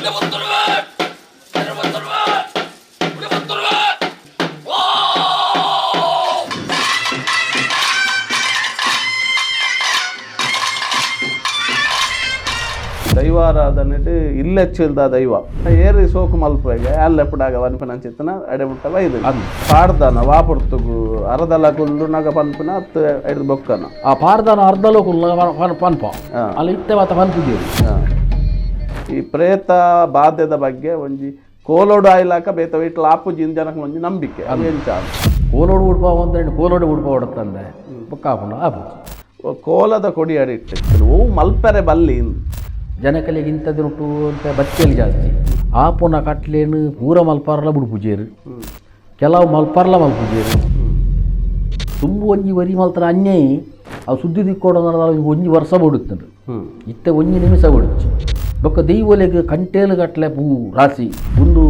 ದೈವಾರಾಧನೆಡ್ ಇಲ್ಲೆಚ್ಚಿಲ್ದ ದೈವ ಏರಿ ಸೋಕು ಮಲ್ಪುವೆಗೆ ಅಲ್ಲೆಪ್ಪುಡಾಗ ವನ್ಪುನಂಚಿತ್ತನ ಅಡೆಮುಟ್ಟ ಬೈದು ಪಾಡ್ದನ ವಾಪುರ್ತುಗು ಅರ್ಧಲ ಕುಲ್ಲುನಗ ಪನ್ಪುನ ಅತ್ತು ಐದು ಬೊಕ್ಕನ ಆ ಪಾಡ್ದನ ಅರ್ಧಲ ಕುಲ್ಲುನಗ ಪನ್ಪ ಅಲ್ಲಿ ಇತ್ತೆ ಮಾತ ಪನ್ಪುಜೇರು. ಈ ಪ್ರೇತ ಬಾಧ್ಯದ ಬಗ್ಗೆ ಒಂಜಿ ಕೋಲೋಡು ಆಯ್ಲಾಕ ಬೇತ ವೀಟ್ಲ ಆಪುಜಿ ಜನಕ್ಕೆ ಒಂಜಿ ನಂಬಿಕೆ ಅದು ಎಂಚ ಕೋಲೋಡು ಉಡ್ಪ ಅಂದ್ರೆ ಕೋಲೋಡು ಉಡ್ಪ ಹೊಡತ್ತಂದೆ ಬೊಕ್ಕ ಆಪುಂಡು ಆಪು ಕೋಲದ ಕೊಡಿ ಅಡಿಟ್ಟು ಓ ಮಲ್ಪೆರೆ ಬಲ್ಲಿ ಜನಕಲಿಗೆ ಇಂಥದ್ದು ಅಂತ ಬಚ್ಚೆಲಿ ಜಾಸ್ತಿ ಆಪುನ ಕಟ್ಲೇನು ಪೂರ ಮಲ್ಪಾರಲ ಬುಡ್ಪುಜೇರು, ಕೆಲವು ಮಲ್ಪಾರಲ ಮಲ್ಪುಜೇರು. ತುಂಬು ಒಂಜಿ ವರಿ ಮಲ್ತರ ಅನ್ಯಾಯ ಅವು ಸುದ್ದಿ ದಿಕ್ಕೋಡ ಒಂಜಿ ವರ್ಷ ಬಡುತ್ತಂಡು ಇತ್ತೆ ಒಂಜಿ ನಿಮಿಷ ಬಡುಚ್ಚು. ಬೊಕ್ಕ ದೈವೊಲೆಗ್ ಕಂಟೇಲು ಕಟ್ಲೆ ಪೂ ರಾಸಿ ಒಂದು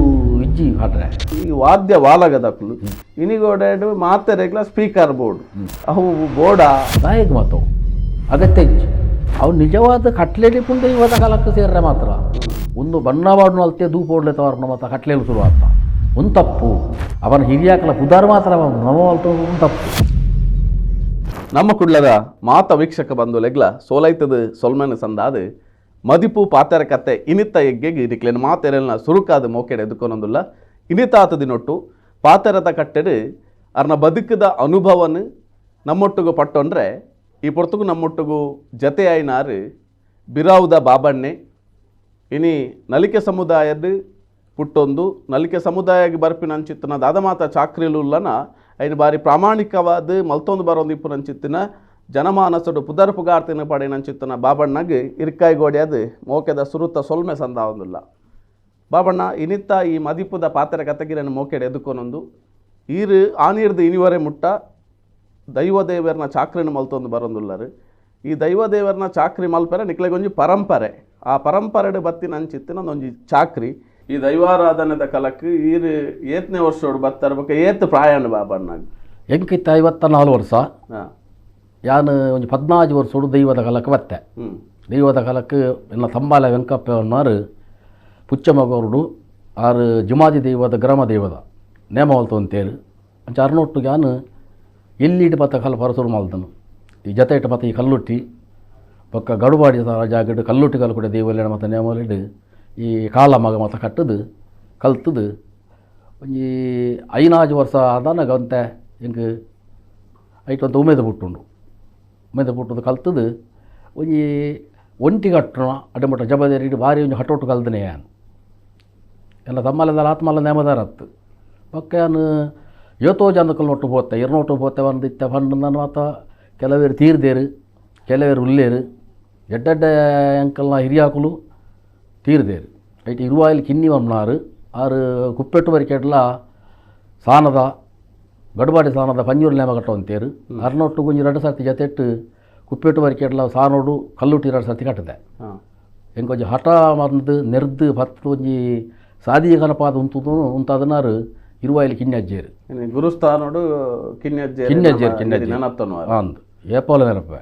ಇಜ್ಜಿ ಹಾಟ್ರೆ. ಈ ವಾದ್ಯ ವಾಲಗದಕ್ಲು ಇನಿಗೋಡೆ ಮಾತೆರೆಗ್ಲ ಸ್ಪೀಕರ್ ಬೋರ್ಡ್ ಅವು ಬೋರ್ಡ ನಾಯಕ ಮಾತವು ಅಗತ್ಯ ಇಜ್ಜಿ. ಅವು ನಿಜವಾದ ಕಟ್ಲೇಲಿ ಪುಂಡ ಇವತ್ತ ಕಾಲಕ್ಕೆ ಸೇರ್ರೆ ಮಾತ್ರ ಒಂದು ಬಣ್ಣವಾಡು ಅಲ್ತೆ ದೂಪೋಡ್ಲೆ ತವರ್ನ ಮಾತ್ರ ಕಟ್ಲೇಲು ಶುರು ಆಗ್ತಾ ಒಂದು ತಪ್ಪು. ಅವನ ಹಿರಿಯಾಕಲ ಪುದಾರ್ ಮಾತ್ರ ನಮ ಅಲ್ತ ಒಂದು ತಪ್ಪು. ನಮ್ಮ ಕುಡ್ಲದ ಮಾತ ವೀಕ್ಷಕ ಬಂದು ಲೆಗ್ಲ ಸೋಲೈತದ ಸೊಲ್ಮೆನ ಸಂದಾದು ಮದಿಪು ಪಾತೆರ ಕತ್ತೆ ಇನಿತ್ತ ಎಗ್ಗೆಗೆ ನಿಕ್ಲೇನು ಮಾತೆರೆಲ್ನ ಸುರುಕಾದ ಮೋಕೆಡೆ ಎದುಕೊನೊಂದುಲ್ಲ ಇನಿತಾತ ದಿನೊಟ್ಟು ಪಾತೆರದ ಕಟ್ಟೆಡು ಅರ್ನ ಬದುಕದ ಅನುಭವನು ನಮ್ಮೊಟ್ಟಿಗೂ ಪಟ್ಟೊಂಡ್ರೆ ಈ ಪೊರ್ತುಗು ನಮ್ಮೊಟ್ಟಿಗೂ ಜತೆಯಾಯಿನಾರು ಬಿರಾವುದ ಬಾಬಣ್ಣೆ. ಇನಿ ನಲಿಕೆ ಸಮುದಾಯದ ಪುಟ್ಟೊಂದು ನಲಿಕೆ ಸಮುದಾಯಕ್ಕೆ ಬರ್ಪಿನಂಚಿತ್ತನ ದಾದಮಾತ ಚಾಕ್ರಿಲುಲ್ಲನ ಐನು ಬಾರಿ ಪ್ರಾಮಾಣಿಕವಾದ ಮಲ್ತೊಂದು ಬರೋದು ಇಪ್ಪುನಂಚಿತ್ತಿನ ಜನಮಾನಸಡು ಪುದರ್ ಪುಗಾರ್ತಿನ ಪಡೆನಂಚಿತ್ತನ ಬಾಬಣ್ಣಗೆ ಇರ್ಕಾಯಿ ಗೋಡ್ಯಾದ ಮೋಕೆದ ಸುರುತ ಸೊಲ್ಮೆ ಸಂದಾವೊಂದುಲ್ಲ. ಬಾಬಣ್ಣ ಇನಿತ್ತ ಈ ಮದಿಪುದ ಪಾತ್ರೆ ಕತೆಗಿರನ್ನು ಮೋಕೆಡೆ ಎದುಕೊನೊಂದು ಈರು ಆನೀರ್ದು ಇನಿವರೆ ಮುಟ್ಟ ದೈವದೇವರನ್ನ ಚಾಕ್ರಿನ ಮಲ್ತೊಂದು ಬರೋದುಲ್ಲರು. ಈ ದೈವದೇವರನ್ನ ಚಾಕ್ರಿ ಮಲ್ಪರೆ ನಿಕ್ಲೆಗೊಂಜಿ ಪರಂಪರೆ, ಆ ಪರಂಪರೆಡು ಬತ್ತಿನ ಅಂಚಿತ್ತಿನ ಒಂಜಿ ಚಾಕ್ರಿ. ಈ ದೈವಾರಾಧನೆದ ಕಲಕ್ಕೆ ಈರು ಏತನೇ ವರ್ಷೋಡು ಬತ್ತರ ಬೊಕ್ಕ ಏತ್ ಪ್ರಾಯಣ ಬಾಬಣ್ಣ? ಎಂಕಿತ್ತ 54 ವರ್ಷ. ಯಾನು ಒಂಜಿ 14 ವರ್ಷೋಡು ದೈವದ ಕಲಕ್ಕೆ ಬತ್ತೆ. ದೈವದ ಕಲಕ್ಕೆ ಎಲ್ಲ ತಂಬಾಲ ವೆಂಕಪ್ಪನಾರು ಪುಚ್ಚಮಗೌರುಡು ಆರು ಜುಮಾದಿ ದೈವದ ಗ್ರಾಮ ದೈವದ ನೇಮ ಮಲ್ತೊಂತೇರು. ಅಂಚ ಅರ್ನೊಟ್ಟಿಗೆ ಯಾನು ಎಲ್ಲಿಟ್ಟು ಬತ್ತ ಕಲ್ಲು ಪರಸುರು ಮಲ್ತನು ಈ ಜತೆ ಇಟ್ಟು ಮತ್ತು ಈ ಕಲ್ಲುಟ್ಟಿ ಬೊಕ್ಕ ಗಡುಬಾಡಿ ಜಾಗಡು ಕಲ್ಲುಟ್ಟಿ ಕಲ್ಲು ಕೂಡ ದೇವಲ್ಯನ ಮತ್ತು ನೇಮಲಿಡು ಈ ಕಾಲ ಮಗ ಮತ್ತು ಕಟ್ಟದು ಕಲ್ತದು ಒಂಜಿ 5 ವರ್ಷ ಆದಾನ ಗಂತೆ ಎಂಕ್ ಐಟ್ ಒಂದು ಉಮೇದ ಪುಟ್ಟುಂಡು. ಉಮೇದ ಪುಟ್ಟುದು ಕಲ್ತದು ಒಂಜಿ ಒಂಟಿ ಕಟ್ಟಣ ಅಡ್ಡಮಟ್ಟ ಜಬದೇರಿ ಭಾರಿ ಒಂಜಿ ಹಟೋಟು ಕಲ್ದನೆ ಯಾನು ಎಲ್ಲ ತಮ್ಮಲ್ಲದ ಆತ್ಮಲ್ಲ ನೇಮದಾರತ್ತು. ಬೊಕ್ಕ ಯಾನು ಏತೋ ಜನಕ್ಕಲ್ ಒಟ್ಟು ಪೋತೆ ಎರನೋಟು ಪೋತೆ ಒಂದು ಇತ್ತ ಪಂಡು ನಾನು ಮಾತ ಕೆಲವೇರು ತೀರ್ದೇರು ಕೆಲವೇರು ಉಲ್ಲೇರು ಎಡ್ಡೆಡ್ಡೆ ಅಂಕಲ್ನ ಹಿರಿಯಾಕುಲು ತೀರ್ದೇರು. ಐಟ್ ಇರುವಾಯಿಲ್ ಕಿನ್ನಿ ವಮ್ನಾರು ಆರು ಕುಪ್ಪೆಟ್ಟು ಬರಿಕೆಡ್ಲ ಸಾನದ ಗಡುಬಾಡಿ ಸಾನದ ಪಂಜೂರು ನೇಮ ಕಟ್ಟುವಂತೇರು. ಅರ್ನೊಟ್ಟು ಗುಂಜಿ 2 ಸರ್ತಿ ಜತೆಟ್ಟು ಕುಪ್ಪೆಟ್ಟು ಬರಿಕೆಡ್ಲ ಸಾನೋಡು ಕಲ್ಲುಟ್ಟಿ 2 ಸರ್ತಿ ಕಟ್ಟದೆ. ಎಂಕೊಂಜಿ ಹಠ ಮರ್ದು ನೆರ್ದು ಪತ್ತು ಒಂಜಿ ಸಾದಿ ಕನಪಾದ ಉಂತುದು ಉಂತಾದನಾರು ಇರುವಾಯಿಲ್ ಕಿನ್ನಜ್ಜೇರು ಗುರುಸ್ಥಾನೋಡು ಕಿನ್ನಜ್ಜೇರು ಕಿನ್ನಜ್ಜೇರು ಕಿನ್ನಜ್ಜೇರು ನೆನತ್ತನು ಅಂದು ಏಪೋಲ ನೆನಪೆ.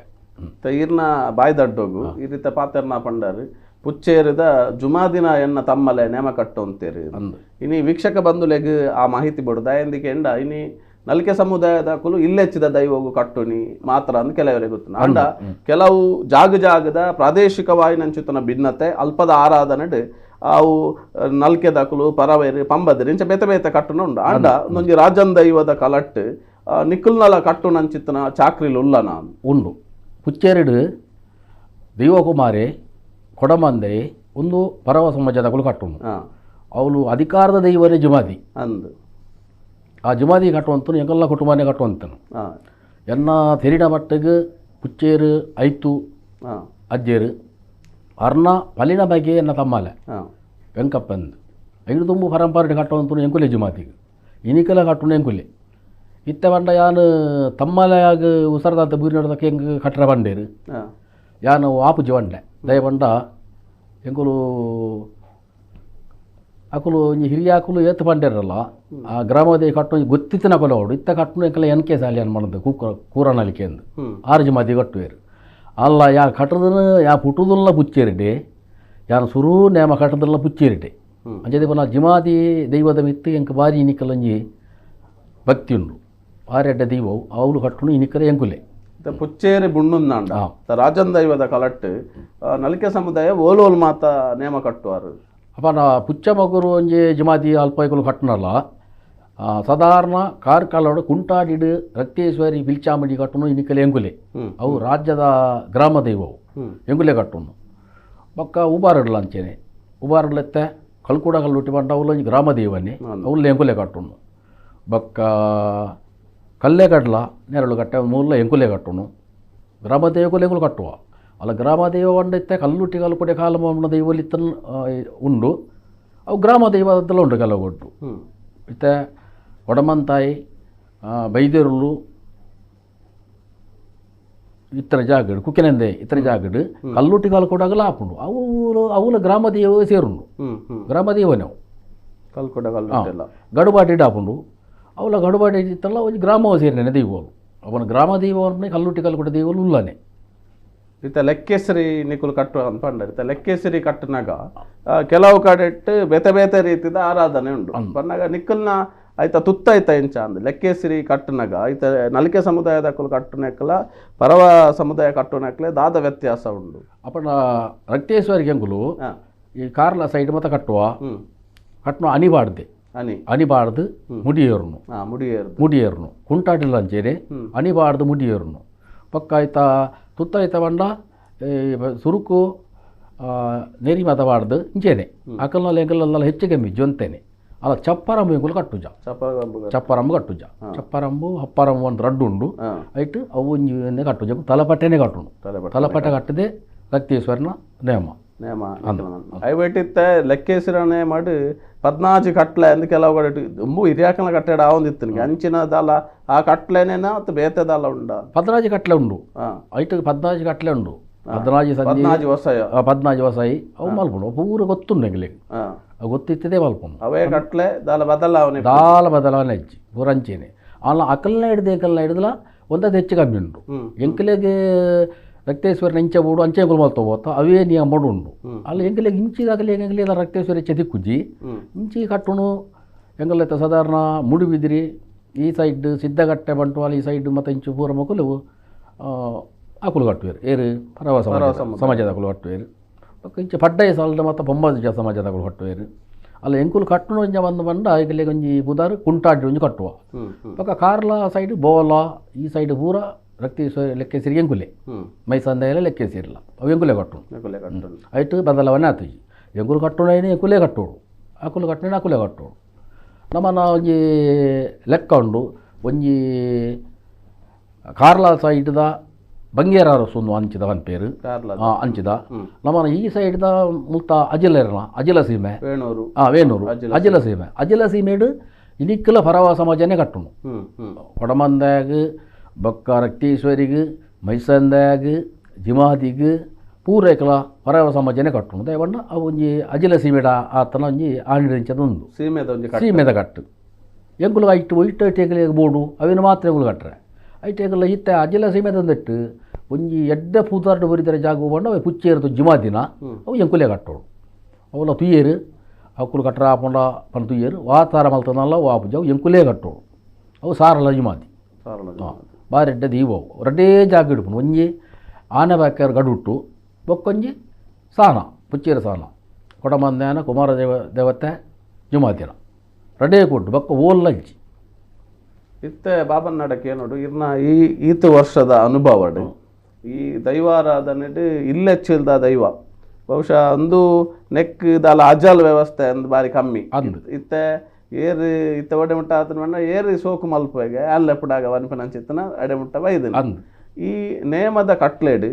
ಈರ್ನ ಬಾಯ್ದಡ್ಡೋಗು ಈ ರೀತ ಪಾತೆರ್ನ ಪಂಡಾರು ಪುಚ್ಚೇರಿದ ಜುಮಾದಿನ ಎನ್ನ ತಮ್ಮಲೆ ನೇಮ ಕಟ್ಟು ಅಂತೇರಿ. ಇನಿ ವೀಕ್ಷಕ ಬಂಧುಲೆಗ್ ಆ ಮಾಹಿತಿ ಬಿಡು ದಯಂದಿಕೆ ಎಂಡ ಇನಿ ನಲಿಕೆ ಸಮುದಾಯದ ಕುಲು ಇಲ್ಲೆಚ್ಚಿದ ದೈವಗು ಕಟ್ಟುನಿ ಮಾತ್ರ ಅಂದ್ ಕೆಲವರಿಗೆ ಗೊತ್ತು. ಅಂಡ ಕೆಲವು ಜಾಗ ಜಾಗದ ಪ್ರಾದೇಶಿಕವಾಗಿ ನಂಚುತನ ಭಿನ್ನತೆ ಅಲ್ಪದ ಆರಾಧನೆ ಅವು ನಲ್ಕೆ ದಾಕುಲು ಪರವೇರು ಪಂಬದಿರು ಇಂಚ ಬೇತೆ ಬೇತೆ ಕಟ್ಟುನ ಉಂಡು. ಅಂಡ ಒಂದೊಂಜಿ ರಾಜನ್ ದೈವದ ಕಲಟ್ಟು ನಿಕ್ಕುಲ್ನಲ ಕಟ್ಟು ನಂಚಿತ್ತನ ಚಾಕ್ರಿಲು ಉಲ್ಲನ ಉಂಡು. ಪುಚ್ಚೇರಿಡು ದೈವಕುಮಾರಿ ಕೊಡಮಂದೆ ಒಂದು ಪರವ ಸಮಾಜದ ಕಟ್ಟುನು. ಅವಳು ಅಧಿಕಾರದ ದೈವನೇ ಜುಮಾದಿ ಅಂದು ಆ ಜುಮಾದಿ ಕಟ್ಟುವಂತನು ಎಂಗೆಲ್ಲ ಕುಟುಂಬನೇ ಕಟ್ಟುವಂತನು. ಎನ್ನ ತೆರಿನ ಮಟ್ಟಿಗೆ ಪುಚ್ಚೇರು ಐತು ಅಜ್ಜೇರು ಅರ್ನ ಪಲಿನ ಬಗ್ಗೆ ಎನ್ನ ತಮ್ಮಲೆ ವೆಂಕಪ್ಪಂದು ಐದು ತುಂಬ ಪರಂಪರೆ ಕಟ್ಟುವಂತನು ಎಂಕುಲೆ ಜುಮಾತಿಗೆ ಇನಿಕೆಲ್ಲ ಕಟ್ಟುನು ಎಂಕುಲೆ ಇತ್ತೆ ಪಂಡ ಯಾನು ತಮ್ಮಲೆಯಾಗ ಉಸರದಾತ ಬೂರಿ ನಡ್ದಕ್ಕೆ ಎಂಕ್ ಕಟ್ಟರ ಬಂಡೇರು ಯಾನು ಆಪುಜಿ ಬಂಡೆ ದಯ ಪಂಡ ಎಂಕುಲು ಅಕುಲು ಒಂಜಿ ಹಿರಿಯಾಕುಲು ಏತ್ ಪಂಡೇರಲ್ಲ ಆ ಗ್ರಾಮದ ಕಟ್ಟು ಗೊತ್ತಿತ್ತಿನ ಕೊಲೋಡು ಇತ್ತ ಕಟ್ಟುನು ಎಂಕಲ ಎನ್ ಕೆ ಸಾಲಿಯನ್ ಮಾಡದು ಕೂರನಲಿಕೆ ಅಂದು ಆರು ಜಮಾತಿ ಕಟ್ಟುವೇರು ಅಲ್ಲ ಯಾ ಕಟ್ಟದನು ಯಾ ಪುಟ್ಟುದಲ್ಲ ಪುಚ್ಚೇರಿಡೆ ಯಾನ್ ಸುರು ನೇಮ ಕಟ್ಟದಲ್ಲ ಪುಚ್ಚೇರಿಟೆ ಅಂಚೆ ಪುನಃ ಜಿಮಾದಿ ದೈವದ ಮಿತ್ತು ಎಂಕ್ ಬಾರಿ ಇನಿಕಲಂಜಿ ಭಕ್ತಿ ಉಂಡು ಬಾರಿ ದೈವವು ಅವಳು ಕಟ್ಟುನು ಇನಿಕಲ ಎಂಕುಲೆ ಪುಚ್ಚೇರಿ ಬುಣ್ಣುಂದಾಂಡ ರಾಜನ್ ದೈವದ ಕಲಟ್ಟು ನಲಿಕೆ ಸಮುದಾಯ ಓಲೋಲ್ ಮಾತ ನೇಮ ಕಟ್ಟುವಾರು ಅಪ್ಪ ನಾ ಪುಚ್ಚ ಮಗುರು ಒಂಜಿ ಜಿಮಾದಿ ಅಲ್ಪೈಕುಲು ಕಟ್ಟುನಲ್ಲ ಸಾಧಾರಣ ಕಾರ್ಕಳೋಡು ಕುಂಟಾಡಿಡು ರಕ್ತೇಶ್ವರಿ ಬಿಲ್ಚಾಮಡಿ ಕಟ್ಟುನು ಇನಿಕಲೆ ಎಂಕುಲೆ ಅವು ರಾಜ್ಯದ ಗ್ರಾಮ ದೈವವು ಎಂಕುಲೆ ಕಟ್ಟುನು ಬೊಕ್ಕ ಉಬಾರಡ್ಲ ಅಂಚೆನೆ ಉಬಾರಡ್ಲೆತ್ತೆ ಕಲ್ಕೂಡ ಕಲ್ಲುಟ್ಟಿ ಬಂಡ ಅವುಲ ಒಂಜಿ ಗ್ರಾಮ ದೈವನೇ ಅವುಲ್ಲ ಎಂಕುಲೆ ಕಟ್ಟುನು ಬೊಕ್ಕ ಕಲ್ಲೆ ಕಡ್ಲ ನೆರಳು ಕಟ್ಟೆ ಮೂಲ ಎಂಕುಲೆ ಕಟ್ಟುನು ಗ್ರಾಮ ದೈವಕ್ಕೂ ಎಂಕುಲು ಕಟ್ಟುವ ಅಲ್ಲ ಗ್ರಾಮ ದೈವ వండితే ಕಲ್ಲುಟ್ಟಿ ಕಲ್ಕುಡೆ ಕಾಲಮ ದೈವಲಿ ಉಂಡು ಅವು ಗ್ರಾಮ ದೈವದಲ್ಲ ಉಂಡು ಕೆಲವು ಒಟ್ಟು ಇತ್ತೆ ಒಡಮಂತಾಯಿ ಬೈದೇರುಲು ಇತರ ಜಾಗಡು ಕುಕ್ಕಿನಂದೆ ಇತರ ಜಾಗಡು ಕಲ್ಲುಟ್ಟಿ ಕಲ್ಕೊಡಗಲ ಆಪುಂಡು ಅವು ಅವುಲ ಗ್ರಾಮ ದೈವ ಸೇರುಂಡು ಗ್ರಾಮ ದೈವನೇ ಅವು ಕಲ್ಕೊಡ ಗಡುಬಾಟಿ ಆಪುಂಡು ಅವಲ ಗಡುಬಾಡಿ ಇತ್ತಲ್ಲ ಒಂಜಿ ಗ್ರಾಮವ ಸೇರಿನೇ ದೈವವು ಅವನ ಗ್ರಾಮ ದೈವವನ್ನೇ ಕಲ್ಲುಟ್ಟಿ ಕಲ್ಕೊಡ ದೈವಲು ಉಲ್ಲನೆ ಇತ್ತ ಲೆಕ್ಕೇಸರಿ ನಿಕುಲು ಕಟ್ಟುವ ಅಂತ ಪಂಡರ್ ಇತ್ತ ಲೆಕ್ಕೇಸರಿ ಕಟ್ಟನಾಗ ಕೆಲವು ಕಡೆ ಇಟ್ಟು ಬೇತೆ ಬೇತೆ ರೀತಿದ ಆರಾಧನೆ ಉಂಡು ಪನ್ನಾಗ ನಿಕ್ಕಲ್ನ ಆಯ್ತಾ ತುತ್ತಾಯ್ತ ಇಂಚ ಅಂದ್ ಲೆಕ್ಕೇಸರಿ ಕಟ್ಟನಾಗ ಐತ ನಲಿಕೆ ಸಮುದಾಯದ ಕಟ್ಟುನಕ್ಕಲ ಪರವ ಸಮುದಾಯ ಕಟ್ಟುನಕ್ಕಲೆ ದಾದ ವ್ಯತ್ಯಾಸ ಉಂಡು ಅಪ್ಪನ ರಕ್ತೇಶ್ವರಿಗೆ ಎಂಕುಲು ಈ ಕಾರ್ಲ ಸೈಡ್ ಮತ್ತ ಕಟ್ಟುವ ಕಟ್ಟುವ ಅನಿಬಾರ್ದೆ ಅನಿ ಅನಿಬಾರ್ದು ಮುಡಿಯೇರ್ನು ಮುಡಿಯೇರು ಮುಡಿಯೇರ್ನು ಕುಂಟಾಡಿಲ್ಲ ಅಂಚೇನೆ ಅನಿಬಾರ್ದು ಮುಡಿಯೇರ್ನು ಪಕ್ಕ ಆಯ್ತಾ ತುತ್ತಾಯ್ತ ಬಂಡ ಸುರುಕು ನೆರಿ ಮತ ಬಾರ್ದು ಇಂಚೇನೆ ಅಕಲ್ನಲ್ಲಿ ಎಂಕಲ್ನೆಲ್ಲ ಹೆಚ್ಚು ಕಮ್ಮಿ ಜೊಂತೇನೆ ಅಲ್ಲ ಚಪ್ಪರಂಬು ಎಂಕುಲು ಕಟ್ಟುಜ ಚಪ್ಪರಂಬು ಕಟ್ಟುಜ ಚಪ್ಪರಂಬು ಹಪ್ಪರಂಬು ಒಂದು ರಡ್ಡು ಉಂಡು ಐಟ್ ಅವು ಒಂಜಿ ಕಟ್ಟುಜ ತಲಪಟ್ಟೆನೇ ಕಟ್ಟುಂಡು ತಲಪಟ್ಟೆ ಕಟ್ಟದೆ ರಕ್ತೇಶ್ವರನ ನೇಮ ನೇಮ ಐವೇಟಿತ್ತ ಲೆಕ್ಕೇಸಿರ ನೇಮಡು ಪದ್ನಾಜಿ ಕಟ್ಲೆ ಅಂದ್ ಕೆಲವು ಕಡೆ ದುಂಬು ಹಿರಿಯಾಕನ ಕಟ್ಟಡ ಆವೊಂದಿತ್ತು ಅಂಚಿನ ದಾಲ ಆ ಕಟ್ಲೆನೇನ ಅತ್ತ ಬೇತೆ ದಾಲ ಉಂಡ ಪದ್ನಾಜಿ ಕಟ್ಲೆ ಉಂಡು ಐಟ್ ಪದ್ನಾಜಿ ಕಟ್ಲೆ ಉಂಡು ಪದ್ನಾಜಿ ಪದ್ನಾಜಿ ವಸಾಯ ಪದ್ನಾಜಿ ವಸಾಯಿ ಅವು ಮಲ್ಪುಂಡು ಪೂರ ಗೊತ್ತುಂಡು ಎಂಗ್ಲಿಗೆ ಗೊತ್ತಿತ್ತದೆ ಮಲ್ಪುಂಡು ಅವೇ ಕಟ್ಲೆ ದಾಲ ಬದಲಾವಣೆ ದಾಲ ಬದಲಾವಣೆ ಹೆಚ್ಚಿ ಪೂರ ಅಂಚೇನೆ ಅಲ್ಲ ಅಕಲ್ನ ಹಿಡ್ದು ಎಂಕಲ್ನ ಹಿಡ್ದಲ ಒಂದದ್ದು ಹೆಚ್ಚು ಕಮ್ಮಿ ಉಂಟು ಎಂಕಲೆಗೆ ರಕ್ತೇಶ್ವರನ ಇಂಚ ಬೋಡು ಅಂಚೆ ಮಲ್ತ ಹೋತ ಅವೇ ನಿಯಮ ಉಂಡು ಅಲ್ಲಿ ಎಂಕಲೆಗೆ ಇಂಚಿದಾಗಲಿ ಎಂಕಲೆ ರಕ್ತೇಶ್ವರಿ ಚದಿಕ್ಕುಜಿ ಇಂಚಿ ಕಟ್ಟುನು ಎಂಗಲೈತ ಸಾಧಾರಣ ಮುಡುಬಿದಿರಿ ಈ ಸೈಡ್ ಸಿದ್ಧಗಟ್ಟೆ ಬಂಟ್ವಾಳ ಈ ಸೈಡ್ ಮತ್ತು ಇಂಚು ಪೂರ ಮಕ್ಕಳು ಅಕುಲು ಕಟ್ಟುವೇರು ಏರು ಪರವ ಸಮಾಜದ ಅಕುಲು ಕಟ್ಟುವೇರು ಇಂಚೆ ಪಡ್ಡೈ ಸಾಲದ ಮತ್ತು ಬೊಮ್ಮ ಸಮಾಜದ ಅಕುಲು ಕಟ್ಟುವೇರು ಅಲ್ಲ ಎಂಕುಲು ಕಟ್ಟುನು ಇಂಚ ಬಂದು ಬಂಡ ಎಂಕಲೆಗೆ ಒಂಜಿ ಬುದಾರು ಕುಂಟಾಡಿ ಒಂಜಿ ಕಟ್ಟುವ ಪಕ್ಕ ಕಾರ್ಲ ಸೈಡ್ ಬೋಲ ಈ ಸೈಡ್ ಪೂರ ರಕ್ತೇಶ್ವರಿ ಲೆಕ್ಕೇಸಿರಿ ಎಂಕುಲೆ ಮೈಸಂದೆಲ್ಲ ಲೆಕ್ಕೇಸಿರಲ್ಲ ಅವು ಎಂಕುಲೆ ಕಟ್ಟುನು ಐಟು ಬದಲಾವಣೆ ಆತುಜಿ ಎಂಕುಲು ಕಟ್ಟುನ ಎಂಕುಲೆ ಕಟ್ಟೋಡು ಅಕುಲು ಕಟ್ಟುನ ಅಕುಲೆ ಕಟ್ಟೋಡು ನಮ್ಮನ ಒಂಜಿ ಲೆಕ್ಕ ಉಂಡು ಒಂಜಿ ಕಾರ್ಲ ಸೈಡ್ದ ಬಂಗೇರ ಅರಸು ಅಂಚಿದ ಒನ್ ಪೇರು ಅಂಚಿದ ನಮ್ಮನ ಈ ಸೈಡ್ದ ಮುಲ್ತ ಅಜಿಲ ಅಜಿಲ ಸೀಮೆ ವೇಣೂರು ವೇಣೂರು ಅಜಿಲ ಸೀಮೆ ಅಜಿಲ ಸೀಮೆಡು ಇನಿಕ್ಕಲ ಪರವ ಸಮಾಜನೇ ಕಟ್ಟುನು ಕೊಡಮಂದಾಗ ಬೊಕ್ಕ ರಕ್ತೇಶ್ವರಿಗೆ ಮೈಸಂದಾಗ ಜಿಮಾದಿಗೆ ಪೂರೈಕಲ ಪರವ ಸಮಾಜನೇ ಕಟ್ಟುನು ದಯವಂಡ ಅವು ಒಂಜಿ ಅಜಿಲ ಸೀಮೆಡ ಆತನ ಒಂಜಿ ಆಣಿಂಚದ ಉಂಡು ಸೀಮೆದ ಒಂಜಿ ಸೀಮೆದ ಕಟ್ಟು ಎಂಕುಲು ಐಟು ಒಯ್ಟು ಐಟು ಬೋಡು ಅವಿನ ಮಾತ್ರ ಎಂಕುಲು ಕಟ್ಟರೆ ಐಟು ಎಂಕುಲ ಇತ್ತ ಅಜಿಲ ಸೀಮೆದಂದಿಟ್ಟು ಒಂಜಿ ಎಡ್ಡೆ ಪೂತಾರ್ಡು ಬರಿದರೆ ಜಾಗ ಬಂಡ ಅವು ಪುಚ್ಚೇರ್ದು ಜಿಮಾದಿನ ಅವು ಎಂಕುಲೆ ಕಟ್ಟೋಡು ಅವಲ ತುಯ್ಯೇರು ಅಕ್ಕುಲು ಕಟ್ಟರ ಪಂಡ ಪಂಡ ತುಯ್ಯೇರು ವಾತಾರ ಮಲ್ತನಲ್ಲ ವಾಪುಜ ಅವು ಎಂಕುಲೇ ಕಟ್ಟೋಡು ಅವು ಸಾರಲ ಜಿಮಾದಿ ಬಾರಿ ಎಡ್ಡೆ ದೀವವು ರಡ್ಡೇ ಜಾಗ ಇಡ್ಪುಂಡು ಒಂಜಿ ಆನೆ ಬಾಕ್ಯಾರ ಗಡುಟ್ಟು ಬೊಕ್ಕೊಂಜಿ ಸಾನ ಪುಚ್ಚೇರ ಸಾನ ಕೊಡಮಂದಾನ ಕುಮಾರ ದೇವ ದೇವತೆ ಜುಮಾದಿನ ರಡ್ಡೇ ಕೊಟ್ಟು ಬೊಕ್ಕ ಓಲ್ಲಂಜಿ ಇತ್ತೆ ಬಾಬನ್ನಡಕ್ಕೆ ನೋಡು ಇರ್ನ ಈ ಈತ ವರ್ಷದ ಅನುಭವ ಈ ದೈವಾರಾಧನೆ ಇಲ್ಲೆಚ್ಚಿಲ್ದ ದೈವ ಬಹುಶಃ ಒಂದು ನೆಕ್ ದಾಲ ಅಜಲ್ ವ್ಯವಸ್ಥೆ ಅಂದ್ ಬಾರಿ ಕಮ್ಮಿ ಇತ್ತೆ ಏರು ಇತ್ತ ಒಡೆ ಮುಟ್ಟ ಆತನ ಬಣ್ಣ ಏರು ಸೋಕು ಮಲ್ಪಗೆ ಅಲ್ಲೆಪ್ಪಡಾಗ ವನ್ಪನಂಚಿತ್ತನ ಅಡೆ ಮುಟ್ಟ ಬೈದನ ಈ ನೇಮದ ಕಟ್ಲೇಡು